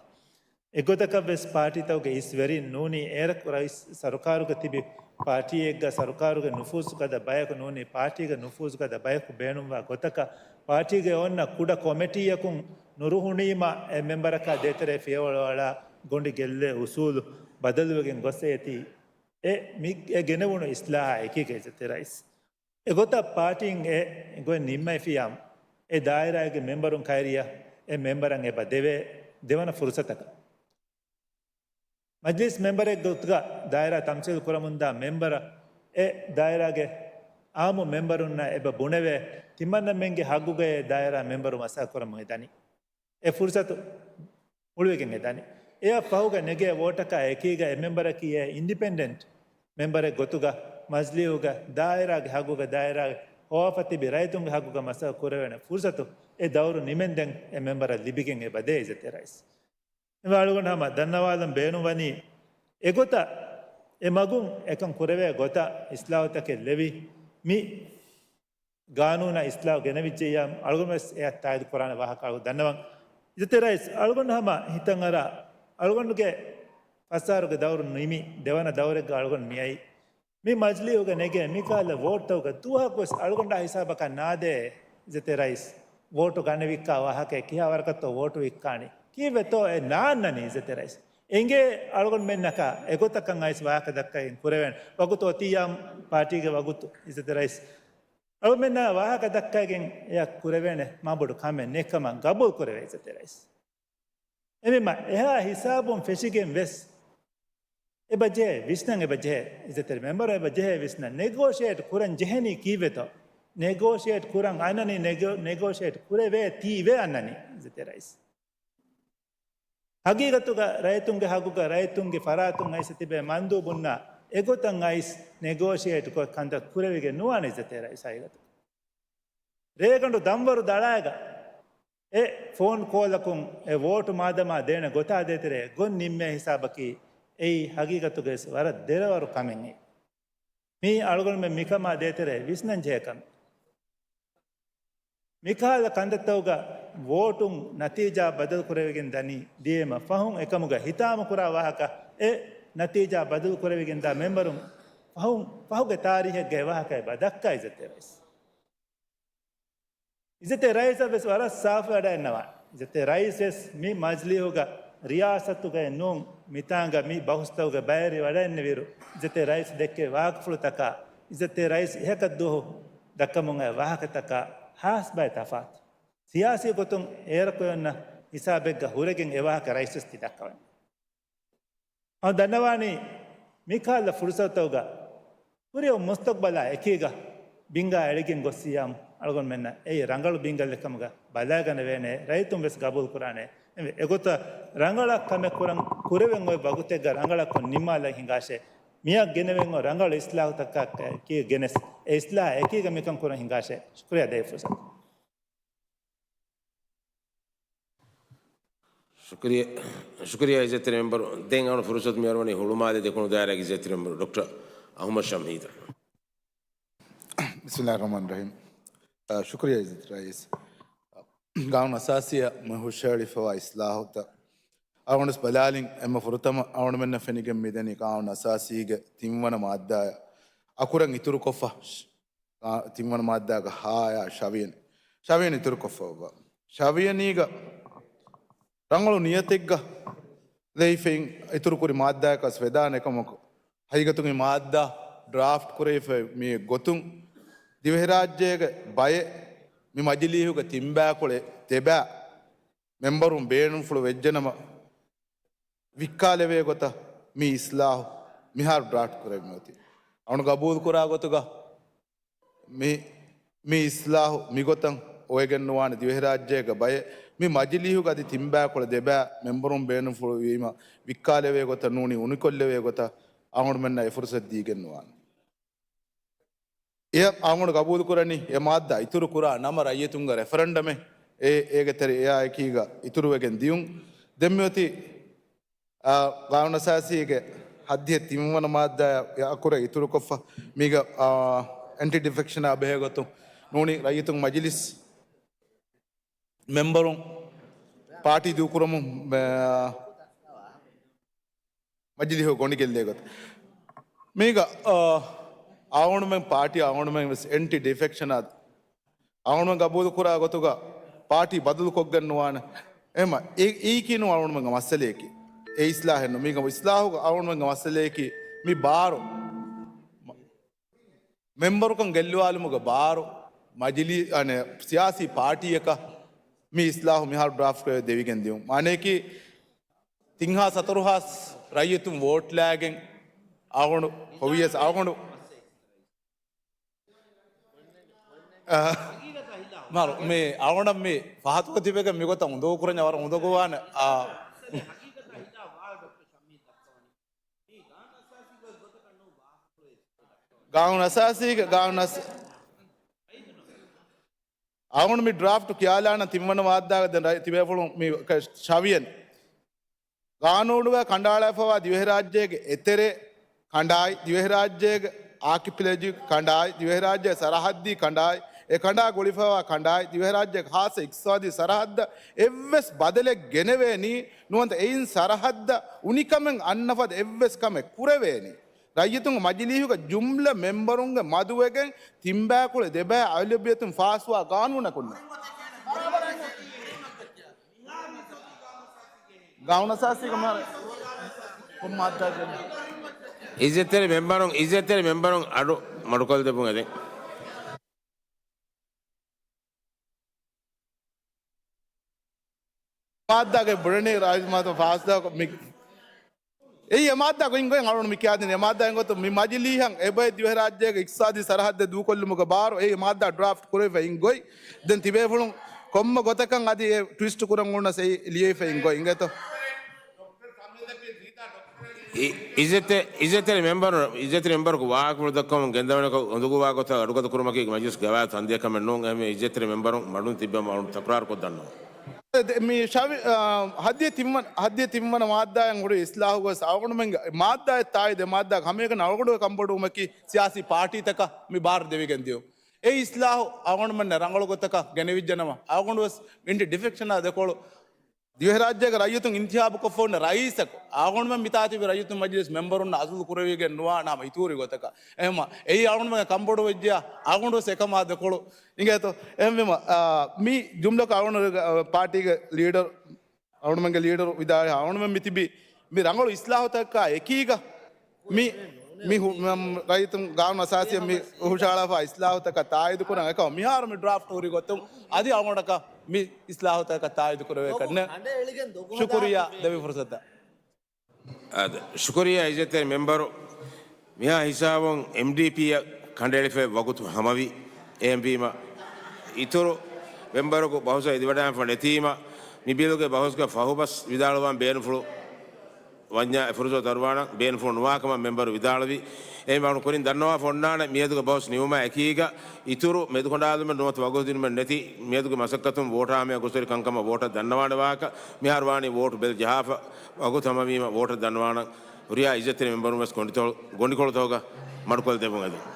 އެގޮތަކަށް ވެސް ޕާޓީތަކުގެ އިސް ވެރިން ނޫނީ އޭރަކު ރައީސް ސަރުކާރުގަ ތިބި ޕާޓީއެއްގަ ސަރުކާރުގެ ނުފޫޒުގަދަ ބަޔަކު ނޫނީ ޕާޓީގެ ނުފޫޒުގަދަ ބަޔަކު ބޭނުންވާ ގޮތަކަށް ޕާޓީގެ އޮންނަ ކުޑަ ކޮމިޓީއަކުން ނުރުހުނީމަ އެ މެމްބަރަކާ ދޭތެރޭ ފިޔަވަޅު އަޅާ ގޮނޑި ގެއްލޭ އުސޫލު ބަދަލުވެގެން ގޮސް އެތީ އެ މި އެ ގެނެވުނު އިސްލާހާ އެކީގަ އިއްޒަތްތެރި ރައީސް. އެގޮތަށް ޕާޓީން އެ ގޮތް ނިންމައިފިއްޔާ، އެ ދާއިރާގެ މެމްބަރުން ކައިރިއަށް އެ މެމްބަރަށް އެބަ ދެވޭ ދެވަނަ ފުރުސަތަކަށް. މަޖްލިސް މެމްބަރެއް ގޮތުގަ ދާއިރާ ތަމްސީލު ކުރަމުންދާ މެމްބަރަށް އެ ދާއިރާގެ އާއްމު މެމްބަރުންނަށް އެބަ ބުނެވޭ، ތިމަންނަމެންގެ ހައްގުގައޭ ދާއިރާ މެމްބަރުން މަސައްކަތް ކުރަމުން އެދަނީ. އެ ފުރުސަތު ހުޅުވިގެން އެދަނީ. އެއަށް ފަހުގަ ނެގޭ ވޯޓަކާ އެކީގަ އެ މެމްބަރަކީ އެ އިންޑިޕެންޑެންޓް މެމްބަރެއް ގޮތުގަ މަޖިލީހުގަ ދާއިރާގެ ހައްގުގަ ދާއިރާގެ ހޮވާފަ ތިބި ރައްޔިތުންގެ ހައްގުގަ މަސައްކަތް ކުރެވޭނެ ފުރުސަތު އެ ދައުރު ނިމެންދެން އެ މެމްބަރަށް ލިބިގެން އެބަދޭ އިއްޒަތްތެރި ރައީސް. އެމަ އަޅުގަނޑު ހަމަ ދަންނަވާލަން ބޭނުންވަނީ، އެގޮތަށް އެ މަގުން އެކަން ކުރެވޭ ގޮތަށް އިސްލާހުތަކެއް ލެވި، މި ގާނޫނަށް އިސްލާހު ގެނެވިއްޖެއްޔާ، އަޅުގަނޑު ވެސް އެއަށް ތާއީދު ކުރާނެ ވާހަކަ އަޅުގަނޑު ދަންނަވަން. އިއްޒަތްތެރި ރައީސް، އަޅުގަނޑު ހަމަ ހިތަށް އަރާ އަޅުގަނޑުގެ ފަސް އަހަރުގެ ދައުރު ނިމި، ދެވަނަ ދައުރެއްގަ އަޅުގަނޑު މިއައީ. މި މަޖިލީހުގަ ނެގޭ މިކަހަލަ ވޯޓްތަކުގަ ދުވަހަކުވެސް އަޅުގަނޑާ ހިސާބަކަށް ނާދޭ، އިއްޒަތްތެރި ރައީސް. ވޯޓު ގަނެވިއްކާ ވާހަކައެއް ކިހާ ވަރަކަށްތޯ ވޯޓު ވިއްކާނީ؟ ކީއްވެތޯ އެ ނާންނަނީ، އިއްޒަތްތެރި ރައީސް؟ އެނގޭ އަޅުގަނޑުމެންނަކަށް އެގޮތަކަށް އައިސް ވާހަކަ ދައްކައިގެން ކުރެވޭނެ. ވަގުތު އޮތިއްޔާ ޕާޓީގެ ވަގުތު، އިއްޒަތްތެރި ރައީސް. އަޅުމެންނާ ވާހަކަ ދައްކައިގެން އެއަށް ކުރެވޭނެ މާބޮޑު ކަމެއް ނެތްކަމަށް ގަބޫލު ކުރެވޭ، އިއްޒަތްތެރި ރައީސް. އެމެންމަ އެހާ ހިސާބުން ފެށިގެން ވެސް އެބަ ޖެހޭ ވިސްނަން، އެބަ ޖެހޭ އިއްޒަތްތެރި މެމްބަރު އެބަ ޖެހޭ ވިސްނަން. ނެގޯޝިއޭޓް ކުރަން ޖެހެނީ ކީއްވެތޯ؟ ނެގޯޝިއޭޓް ކުރަން އަންނަނީ ނެގޯ-، ނެގޯޝިއޭޓް ކުރެވޭތީވެ އަންނަނީ، އިއްޒަތްތެރި ރައީސް. ހަގީގަތުގަ ރައްޔިތުންގެ ހައްގުގަ ރައްޔިތުންގެ ފަރާތުން އައިސް ތިބޭ މަންދޫބުންނާ އެގޮތަށް އައިސް ނެގޯޝިއޭޓް ކޮށް ކަންތައް ކުރެވިގެން ނުވާނެ، އިއްޒަތްތެރި ރައީސް. ހަގީގަތު ރޭގަނޑު ދަންވަރު ދަޅާއިގަ އެ ފޯން ކޯލަކުން އެ ވޯޓު މާދަމާ ދޭނެ ގޮތާ ދޭތެރޭ ގޮން ނިންމޭ ހިސާބަކީ އެއީ ހަގީގަތުގައި ވަރަށް ދެރަވަރު ކަމެއް. މީ އަޅުގަނޑުމެން މިކަމާ ދޭތެރޭ ވިސްނަން ޖެހޭ ކަމެއް. މިކަހަލަ ކަންތައްތަކުގަ ވޯޓުން ނަތީޖާ ބަދަލު ކުރެވިގެން ދަނީ ދިޔައީމަ ފަހުން އެކަމުގަ ހިތާމަ ކުރާ ވާހަކަ އެ ނަތީޖާ ބަދަލު ކުރެވިގެން ދާ މެމްބަރުން ފަހުން ފަހުގެ ތާރީހެއްގައި ވާހަކައެއް ބަ ދައްކާ އިއްޒަތްތެރި ރައީސް. އިއްޒަތްތެރި ރައީސަށް ވެސް ވަރަށް ސާފު ވަޑައިންނަވާނެ. އިއްޒަތްތެރި ރައީސް ވެސް މި މަޖިލީހުގަ ރިޔާސަތުގައެއް ނޫން، މިތާނގަ މި ބަހުސްތަކުގެ ބައެއް ވަޑައިންނެވިއިރު، އިއްޒަތްތެރި ރައީސް ދެއްކޭ ވާހަކަފުޅުތަކާ، އިއްޒަތްތެރި ރައީސް އިހަކަށްދުވަހު ދައްކަމުން އައި ވާހަކަތަކާ ހާސް ބައެއް ތަފާތު. ސިޔާސީ ގޮތުން އޭރަކު އޮންނަ ހިސާބެއްގަ ހުރެގެން އެ ވާހަކަ ރައީސް ވެސް ތި ދައްކަވަނީ. އަން ދަންނަވާނީ މިކަހަލަ ފުރުސަތުތަކުގަ ކުރިއަށް މުސްތަގްބަލާ އެކީގަ ބިންގާ އެޅިގެން ގޮއްސިޔާމު އަޅުގަނޑުމެންނަށް އެއީ ރަނގަޅު ބިންގަލެއް ކަމުގަ ބަލައިގަނެވޭނެ، ރައްޔިތުން ވެސް ގަބޫލު ކުރާނެ. އެގޮތަށް ރަނގަޅަށް ކަމެއް ކުރަން ކުރެވެން އޮތް ވަގުތެއްގަ ރަނގަޅަށް ކޮށް ނިންމާލަން ހިނގާށޭ. މިއަށް ގެނެވެން އޮތް ރަނގަޅު އިސްލާހުތަކާ ކީ ގެނެސް އެ އިސްލާހަށް އެކީގަ މިކަން ކުރަން ހިނގާށޭ. ޝުކުރިއްޔާ ދޭ ފުރުސަތު. ޝުކުރިއްޔާ، ޝުކުރިއްޔާ އިއްޒަތްތެރި މެމްބަރު. ދެން އަޅު ފުރުސަތު މިއަރުވަނީ ހުޅުމާލެ ދެކުނު ދާއިރާގެ އިއްޒަތްތެރި މެމްބަރު ޑޮކްޓަރ އަޙްމަދު ޝަމްހީދަށް. ބިސްމިﷲިއްރަޙްމާނިއްރަޙީމް. އަ، ޝުކުރިއްޔާ އިއްޒަތްތެރި ރައީސް. ގާނޫނު އަސާސީއަށް މި ހުށަހެޅިފަވާ އިސްލާހުތައް އަޅުގަނޑުވެސް ބަލާލިން. އެންމެ ފުރަތަމަ އަޅުގަނޑުމެންނަށް ފެނިގެން މިދަނީ ގާނޫނު އަސާސީގެ ތިންވަނަ މާއްދާއަށް އަކުރަށް އިތުރުކޮށްފަ ތިންވަނަ މާއްދާގަ ހާއާ ށަވިޔަނި، ށަވިޔަނި އިތުރުކޮށްފައިވާ. ށަވިޔަނީގަ ރަނގަޅު ނިޔަތެއްގަ ލެއިފައި އިތުރުކުރި މާއްދާއަކަސް ވެދާނެ ކަމަކު، ހަގީގަތުގައި މާއްދާ ޑްރާފްޓް ކުރެވިފައި މި ގޮތުން ދިވެހިރާއްޖޭގެ ބައެއް މި މަޖިލީހުގެ ތިންބާކޮޅެއް ދެބާ މެމްބަރުން ބޭނުންފުޅު ވެއްޖެނަމަ، ވިއްކާލެވޭ ގޮތަށް މި އިސްލާހު މިހާރު ޑްރާފްޓް ކުރެވި އޮތީ. އަޅުގަނޑު ގަބޫލު ކުރާ ގޮތުގަ މި، މި އިސްލާހު މިގޮތަށް އޮވެގެން ނުވާނެ. ދިވެހިރާއްޖޭގެ ބައެއް މި މަޖިލީހުގަ އަދި ތިންބާކޮޅެއް ދެބާ މެމްބަރުން ބޭނުންފުޅު ވީމަ، ވިއްކާލެވޭ ގޮތަށް ނޫނީ އުނިކޮށްލެވޭ ގޮތަށް އަޅުގަނޑުމެންނަށް އެ ފުރުސަތު ދީގެން ނުވާނެ. އެ އަޅުގަނޑު ގަބޫލުކުރަނީ އެ މާއްދާ އިތުރު ކުރާ ނަމަ ރައްޔިތުންގެ ރެފަރަންޑަމެއް އެ، އޭގެ ތެރެ އެއާ އެކީގަ އިތުރުވެގެން ދިޔުން. ދެން މިއޮތީ، އާ، ގާނޫނުއަސާސީގެ ހައްދިހަ ތިންވަނަ މާއްދާ އަކުރަށް އިތުރުކޮށްފަ މީގަ، އާ، އެންޓި ޑިފެކްޝަނާ ބެހޭގޮތުން ނޫނީ ރައްޔިތުން މަޖިލިސް މެމްބަރުން ޕާޓީ ދޫކުރަމުން، އާ، މަޖިލީހު ގޮނޑިގެއްލޭ ގޮތަށް. މީގަ، އާ، އަޅުގަނޑުމެން ޕާޓީ އަޅުގަނޑުމެން ވެސް އެންޓި ޑިފެކްޝަނާ އަޅުގަނޑުމެން ގަބޫލުކުރާ ގޮތުގަ ޕާޓީ ބަދަލުކޮށްގެން ނުވާނެ. އެހެންމަ އެ، އެއީކީ ނޫން އަޅުގަނޑުމެންގެ މައްސަލަޔަކީ. އެ އިސްލާހެއް ނޫން. މީގަ އިސްލާހުގަ އަޅުގަނޑުމެންގެ މައްސަލަޔަކީ މި ބާރު މެމްބަރުކަން ގެއްލުވާލުމުގެ ބާރު މަޖިލީ، އަނެ، ސިޔާސީ ޕާޓީއަކަށް މި އިސްލާހު މިހާރު ޑްރާފްޓް ކުރެވި ދެވިގެން ދިޔުން. މާނަޔަކީ ތިން ހާސް ހަތަރު ހާސް ރައްޔިތުން ވޯޓް ލާގެން އަޅުގަނޑު ހޮވިޔަސް އަޅުގަނޑު އަ، މާރު، މި އަޅުގަނޑަށް މި ފަހަތުގަ ތިބެގެން މިގޮތަށް އުނދަގޫ ކުރަންޏާ ވަރަށް އުނދަގޫވާނެ. އާ، ގާނޫނު އަސާސީގެ، ގާނޫނު އަސް-، އަޅުގަނޑު މި ޑްރާފްޓް ކިޔާލާނަ ތިންވަނަ މާއްދާގަ ދެން ރައްޔި-، ތިބޭފުޅުން މި ކަ-، ޝަވިޔަނި. ގާނޫނުގަ ކަނޑައަޅާފައިވާ ދިވެހިރާއްޖޭގެ އެތެރެ ކަނޑާއި، ދިވެހިރާއްޖޭގެ އާކިޕްލެޖިކް ކަނޑާއި، ދިވެހިރާއްޖޭގެ ސަރަހައްދީ ކަނޑާއި، އެ ކަނޑާ ގުޅިފައިވާ ކަނޑާއި ދިވެހިރާއްޖޭގެ ޚާއްޞަ އިޤްތިޞާދީ ސަރަހައްދަށް އެއްވެސް ބަދަލެއް ގެނެވޭނީ ނުވަތަ އެއިން ސަރަހައްދަށް އުނިކަމެއް އަންނަ ފަދަ އެއްވެސް ކަމެއް ކުރެވޭނީ ރައްޔިތުންގެ މަޖިލީހުގެ ޖުމްލަ މެމްބަރުންގެ މަދުވެގެން ތިންބައިކުޅަ ދެބައި އަޣުލަބިއްޔަތުން ފާސްވާ ގާނޫނަކުންނޭ. ގާނޫނުއަސާސީގެ މާ-، ކޮން މާއްދާގެ؟ އިއްޒަތްތެރި މެމްބަރުން، އިއްޒަތްތެރި މެމްބަރުން އަޑު މަޑުކޮށްލެއްވުން އެދެން. މާއްދާގެ ބުރަނީ ރާއިސް މާތަ ފާސްދާ މި-، އެއީ އެ މާއްދާ ގޮތް ގޮތް އަޅުން މި ކިޔާދިން އެ މާއްދާ އެނގޮތު މި މަޖިލީހަށް އެބައި ދިވެހިރާއްޖޭގެ އިޤްތިޞާދީ ސަރަހައްދެއް ދޫކޮށްލުމުގެ ބާރު އެއީ މާއްދާ ޑްރާފްޓް ކުރެވިފަ އިން ގޮތް. ދެން ތިބޭފުޅުން ކޮންމެ ގޮތަކަށް އަދި އެ ޓްވިސްޓް ކުރަން އުޅުނަސް އެއީ ލިޔެވިފަ އިން ގޮތް އިނގޭތޯ. އި-، އިއްޒަތްތެ-، އިއްޒަތްތެރި މެމްބަރު-، އިއްޒަތްތެރި މެމްބަރަކު ވާހަކަފުޅު ދައްކަމުން ގެންދަވަނިކޮށް، އުނދަގޫވާ ގޮތަށް އަޑުގަދަ ކުރުމަކީ މަޖިލިސް ގަވާއިދު ތަންދިޔަ ކަމެއް ނޫން. އެހެންވެ އިއްޒަތްތެރި މެމްބަރުން މަޑުން ތިއްބެވުމަށް އަޅުން ތަކުރާރު ކޮށްދަންނަވަން. މި ޝަވި-، އާ، ހައްދިޔަ ތިންވަނަ، ހައްދިޔަ ތިންވަނަ މާއްދާއިން ހުރި އިސްލާހުގަވެސް އަޅުގަނޑުމެންގެ މާއްދާއެއް ތާއީދެއް މާއްދާ ހަމައެކަނި އަޅުގަނޑުގެ ކަންބޮޑުވުމަކީ ސިޔާސީ ޕާޓީތަކަށް މި ބާރު ދެވިގެން ދިޔުން. އެ އިސްލާހު އަޅުގަނޑުމެންނަށް ރަނގަޅު ގޮތަކަށް ގެނެވިއްޖެނަމަ، އަޅުގަނޑުވެސް އިންޑި ޑިފެކްޝަނާ ދެކޮޅު ދިވެހިރާއްޖޭގެ ރައްޔިތުން އިންތިހާބުކޮށްފަ ހުންނަ ރައީސަކު އަޅުގަނޑުމެން މިތާތިބި ރައްޔިތުން މަޖިލިސް މެމްބަރުންނަށް އަޒުލު ކުރެވިގެން ނުވާ ނަމަ އިތުރި ގޮތަކަށް. އެހެންމަ އެއީ އަޅުގަނޑުމެންގެ ކަންބޮޑުވެއްޖެޔާ އަޅުގަނޑުވެސް އެކަމާ ދެކޮޅު އިނގޭތޯ. އެހެންވީމަ، އާ، މި ޖުމްލަކަށް އަޅުގަނޑު، އާ، ޕާޓީގެ ލީޑަރު، އަޅުގަނޑުމެންގެ ލީޑަރު ވިދާޅުވި އަޅުގަނޑުމެން މި ތިބީ މި ރަނގަޅު އިސްލާހުތަކާ އެކީގަ މި، މި ހު-، މަ-، ރައްޔިތުން ގާނޫނު އަސާސީއަށް މި ހުށަހަޅާފާ އިސްލާހުތަކަށް ތާއީދު ކުރަން އެކަމަށް މިހާރު މި ޑްރާފްޓް ހުރި ގޮތުން އަދި އަޅުގަނޑަކަށް މި އިސްލާހުތަކަށް ތާއީދު ކުރެވޭކަށް ނެ. ޝުކުރިއްޔާ ދެވި ފުރުސަތަށް. އާދެ، ޝުކުރިއްޔާ އިއްޒަތްތެރި މެމްބަރު. މިހާ ހިސާބުން އެމްޑީޕީއަށް ކަނޑައެޅިފައި ވަގުތު ހަމަވި. އެހެންވީމަ، އިތުރު މެމްބަރަކު ބަހުސަށް އެދިވަޑާންފަ ނެތީމަ، މި ބިލުގެ ބަހުސްގަ ފަހުބަސް ވިދާޅުވާން ބޭނުންފުޅު ވަންޏާ އެ ފުރުސަތު ދަރުވާނަން. ބޭނުންފުޅު ނުވާ ކަމަށް މެމްބަރު ވިދާޅުވި. އެހެންވީމަ ކުރިން ދަންނަވާފަ އޮންނާނެ މިއަދުގެ ބަހުސް ނިމުމާ އެކީގަ އިތުރު މެދުކަނޑާލުމެއް ނުވަތަ ވަގުތު ދިނުމެއް ނެތި މިއަދުގެ މަސައްކަތުން ވޯޓާ ހަމަޔަށް ގޮސްފައި ކަންކަމަށް ވޯޓަށް ދަންނަވާނެ ވާހަކަ މިހާރު ވާނީ ވޯޓު ބެލް ޖަހާފަ ވަގުތު ހަމަވީމަ ވޯޓަށް ދަންނަވާނަން. ހުރިހާ އިއްޒަތްތެރި މެމްބަރުން ވެސް ގޮނޑިތޮޅު-، ގޮނޑިކޮޅުތަކުގަ މަޑުކޮށްދެއްވުން އެދެން.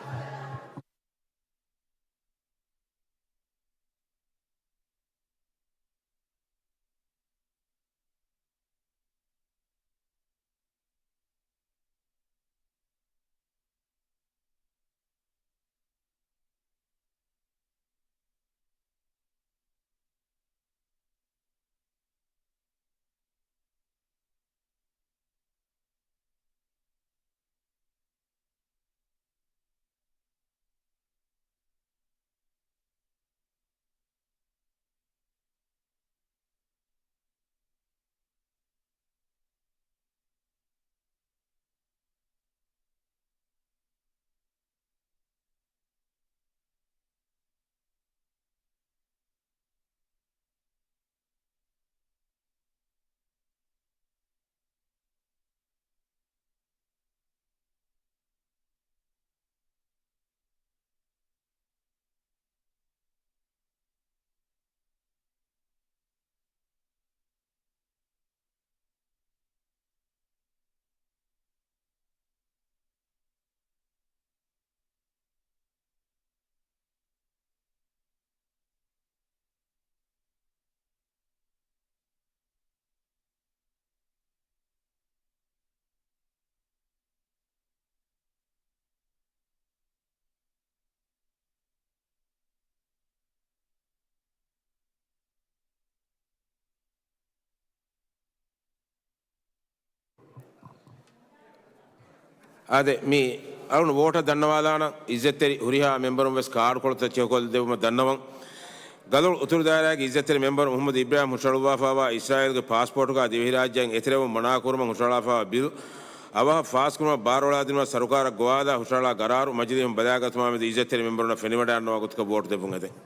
އާދެ، މި އަޅުން ވޯޓަށް ދަންނަވާލާނަން. އިއްޒަތްތެރި ހުރިހާ މެމްބަރުން ވެސް ކާޑުކޮޅުތައް ޗެކުކޮށްދެއްވުމަށް ދަންނަވަން. ގަލޮޅު އުތުރު ދާއިރާގެ އިއްޒަތްތެރި މެމްބަރު މުހައްމަދު އިބްރާހިމް ހުށަހަޅުއްވާފައިވާ އިސްރާއީލްގެ ޕާސްޕޯޓުގަ ދިވެހިރާއްޖޭން އެތެރެވުން މަނާކުރުމަށް ހުށަހަޅާފައިވާ ބިލް އަވަހަށް ފާސްކުރުމަށް ބާރުއަޅާދިނުމަށް ސަރުކާރަށް ގޮވާލާ ހުށަހަޅާ ގަރާރު މަޖިލީހުން ބަލާގަތުމާމެދު އިއްޒަތްތެރި މެމްބަރުންނަށް ފެނިވަޑައިގަންނަވާ ގޮތަކަށް ވޯޓު ދެއްވުން އެދެން.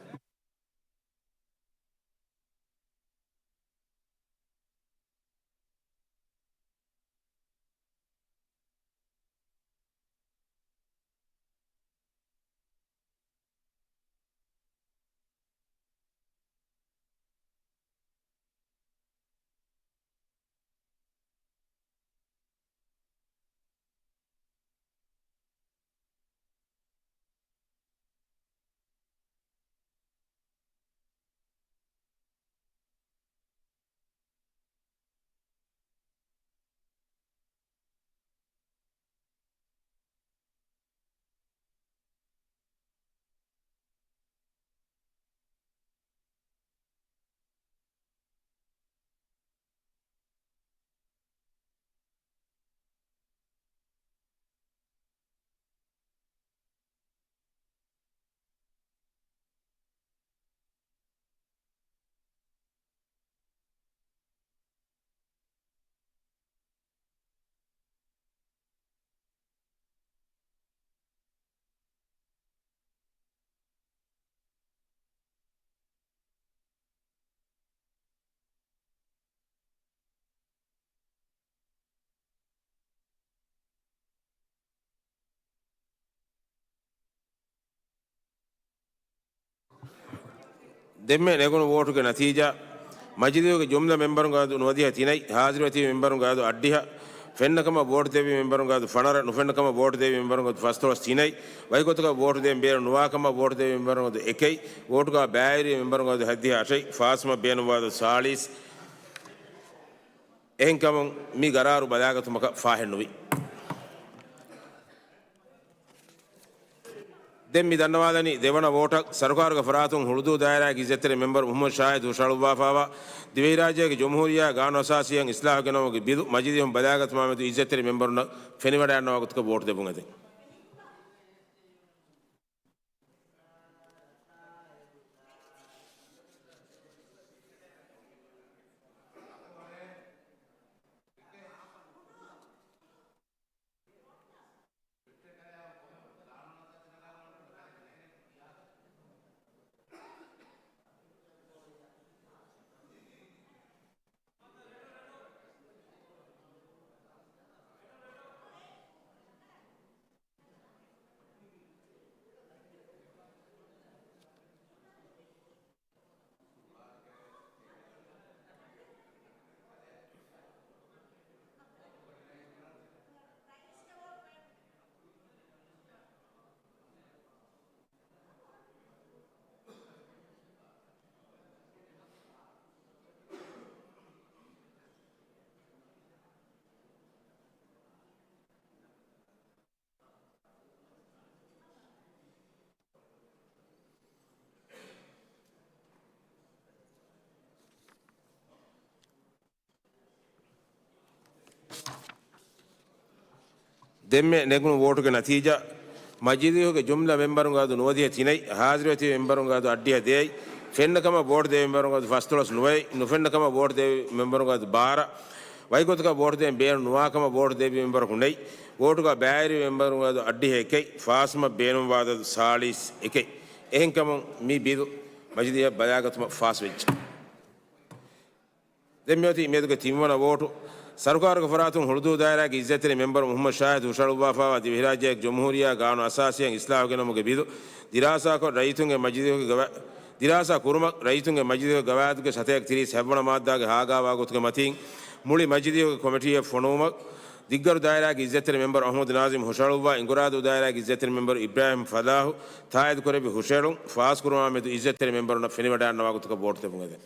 ދެންމެ ނެގުނު ވޯޓުގެ ނަތީޖާ، މަޖިލީހުގެ ޖުމްލަ މެމްބަރުންގެ އަދަދު ނުވަދިހަ ތިނައި، ހާޒިރުވެތިބި މެމްބަރުންގެ އަދަދު އަށްޑިހަ، ފެންނަ ކަމަށް ވޯޓު ދެއްވި މެމްބަރުންގެ އަދަދު ފަނަރަ، ނުފެންނަ ކަމަށް ވޯޓު ދެއްވި މެމްބަރުންގެ އަދަދު ފަސްދޮޅަސް ތިނައި، ވަކި ގޮތަކަށް ވޯޓު ދޭން ބޭނުން ނުވާ ކަމަށް ވޯޓު ދެއްވި މެމްބަރުންގެ އަދަދު އެކައި، ވޯޓުގަ ބައިވެރިވި މެމްބަރުންގެ އަދަދު ހަތްދިހަ އަށައި، ފާސްކަމަށް ބޭނުންވާ އަދަދު ސާޅީސް. އެހެންކަމުން މި ގަރާރު ބަލާގަތުމަކަށް ފާހެއްނުވި. ދެން މި ދަންނަވާލަނީ ދެވަނަ ވޯޓަށް. ސަރުކާރުގެ ފަރާތުން ހުޅުދޫ ދާއިރާގެ އިއްޒަތްތެރި މެމްބަރު މުޙައްމަދު ޝާހިދު ހުށަހަޅުއްވާފައިވާ ދިވެހިރާއްޖޭގެ ޖުމްހޫރިއްޔާ ގާނޫނު އަސާސީއަށް އިސްލާހު ގެނައުމުގެ ބިލު މަޖިލީހުން ބަލާގަތުމާމެދު އިއްޒަތްތެރި މެމްބަރުންނަށް ފެނިވަޑައިގަންނަވާ ގޮތަކަށް ވޯޓު ދެއްވުން އެދެން. ދެންމެ ނެގުނު ވޯޓުގެ ނަތީޖާ، މަޖިލީހުގެ ޖުމްލަ މެމްބަރުންގެ އަދަދު ނުވަދިހަ ތިނައި، ހާޒިރުވެތިބި މެމްބަރުންގެ އަދަދު އަށްޑިހަ ދެއައި، ފެންނަ ކަމަށް ވޯޓު ދެއްވި މެމްބަރުންގެ އަދަދު ފަސްދޮޅަސް ނުވައެއް، ނުފެންނަ ކަމަށް ވޯޓު ދެއްވި މެމްބަރުންގެ އަދަދު ބާރަ، ވަކި ގޮތަކަށް ވޯޓު ދޭން ބޭނުން ނުވާ ކަމަށް ވޯޓު ދެއްވި މެމްބަރަކު ނެތް، ވޯޓުގަ ބައިވެރި މެމްބަރުންގެ އަދަދު އަށްޑިހަ އެކެއް، ފާސްކަމަށް ބޭނުންވާ އަދަދު ސާޅީސް އެކެއް. އެހެންކަމުން މި ބިލު މަޖިލީހަށް ބަލާގަތުމަށް ފާސްވެއްޖެ. ދެން މިއޮތީ މިއަދުގެ ތިންވަނަ ވޯޓު. ސަރުކާރުގެ ފަރާތުން ހުޅުދޫ ދާއިރާގެ އިއްޒަތްތެރި މެމްބަރު މުޙައްމަދު ޝާހިދު ހުށަހަޅުއްވާފައިވާ ދިވެހިރާއްޖޭގެ ޖުމްހޫރިއްޔާ ގާނޫނު އަސާސީއަށް އިސްލާހު ގެނައުމުގެ ބިލު ދިރާސާކޮށް، ރައްޔިތުންގެ މަޖިލީހުގެ ގަވާ، ދިރާސާ ކުރުމަށް، ރައްޔިތުންގެ މަޖިލީހުގެ ގަވާއިދުގެ ސަތޭކަ ތިރީސް ހަތްވަނަ މާއްދާގެ ހާގާވާ ގޮތުގެ މަތީން މުޅި މަޖިލީހުގެ ކޮމިޓީއެއް ފޮނުވުމަށް، ދިއްގަރު ދާއިރާގެ އިއްޒަތްތެރި މެމްބަރު އަޙްމަދު ނާޒިމް ހުށަހަޅުއްވާ، އިނގުރާދޫ ދާއިރާގެ އިއްޒަތްތެރި މެމްބަރު އިބްރާހިމް ފަލާހު ތާއީދު ކުރެއްވި ހުށަހެޅުން ފާސްކުރުމާމެދު އިއްޒަތްތެރި މެމްބަރުންނަށް ފެނިވަޑައިގަންނަވާ ގޮތަކަށް ވޯޓު ދެއްވުން އެދެން.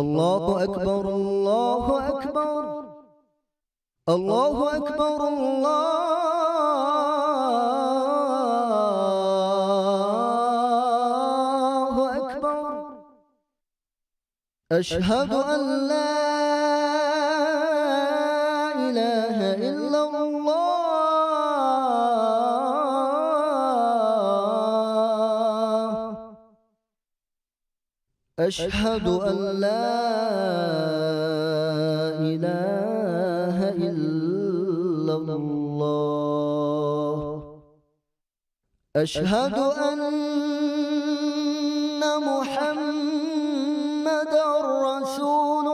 الله أكبر، الله أكبر، الله أكبر، الله أكبر. أشهد أن لا إله إلا الله. أشهد أن لا إله إلا الله. أشهد أن محمدا رسول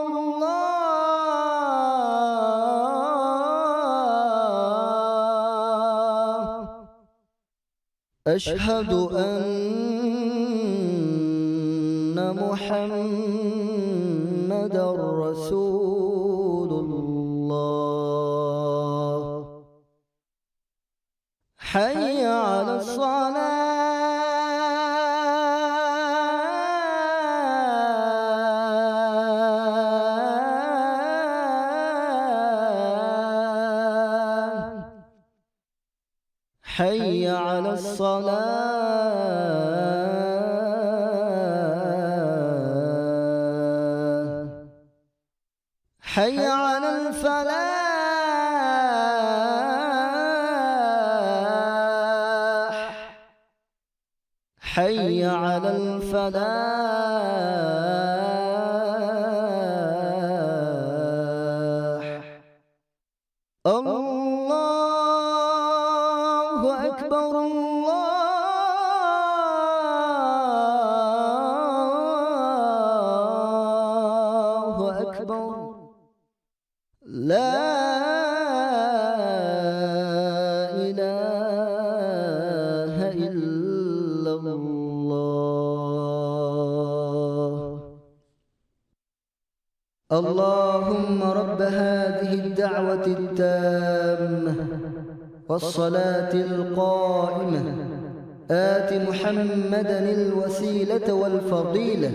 الله. أشهد أن محمدا رسول الله. حي على الصلاة. حي على الصلاة. حي على الفلاح. حي على الفلاح. الله أكبر، الله أكبر. لا إله إلا الله. اللهم رب هذه الدعوة التامة والصلاة القائمة، آت محمدا الوسيلة والفضيلة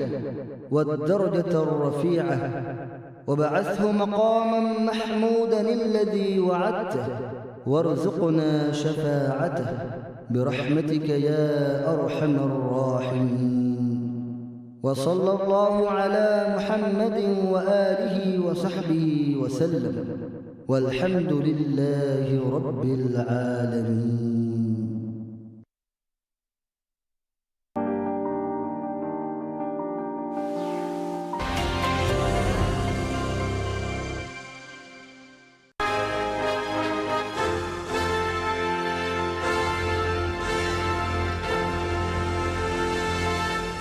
والدرجة الرفيعة، وابعثه مقاما محمودا الذي وعدته، وارزقنا شفاعته برحمتك يا أرحم الراحمين. وصلى الله على محمد وآله وصحبه وسلم. والحمد لله رب العالمين.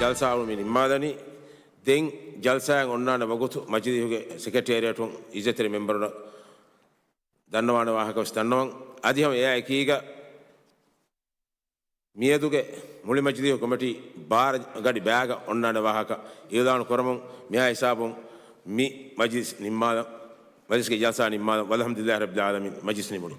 ޖަލްސާ މި ނިންމާލަނީ. ދެން ޖަލްސާއަށް އޮންނާނެ ވަގުތު މަޖިލީހުގެ ސެކްރެޓޭރިއޭޓުން އިއްޒަތްތެރި މެމްބަރުންނަށް ދަންނަވާނެ ވާހަކަ ވެސް ދަންނަވަން. އަދި ހަމަ އެއާ އެކީގަ މިއަދުގެ މުޅި މަޖިލީހު ކޮމިޓީ ބާރަ ގަޑި ބައިގަ އޮންނާނެ ވާހަކަ އިއުލާނު ކުރަމުން މިހާ ހިސާބުން މި މަޖިލިސް ނިންމާލަން، މަޖިލިސްގެ ޖަލްސާ ނިންމާލަން. ވަލްޙަމްދުލިއްލާހި ރައްބިލް ޢާލަމީން. މަޖިލިސް ނިމުނީ.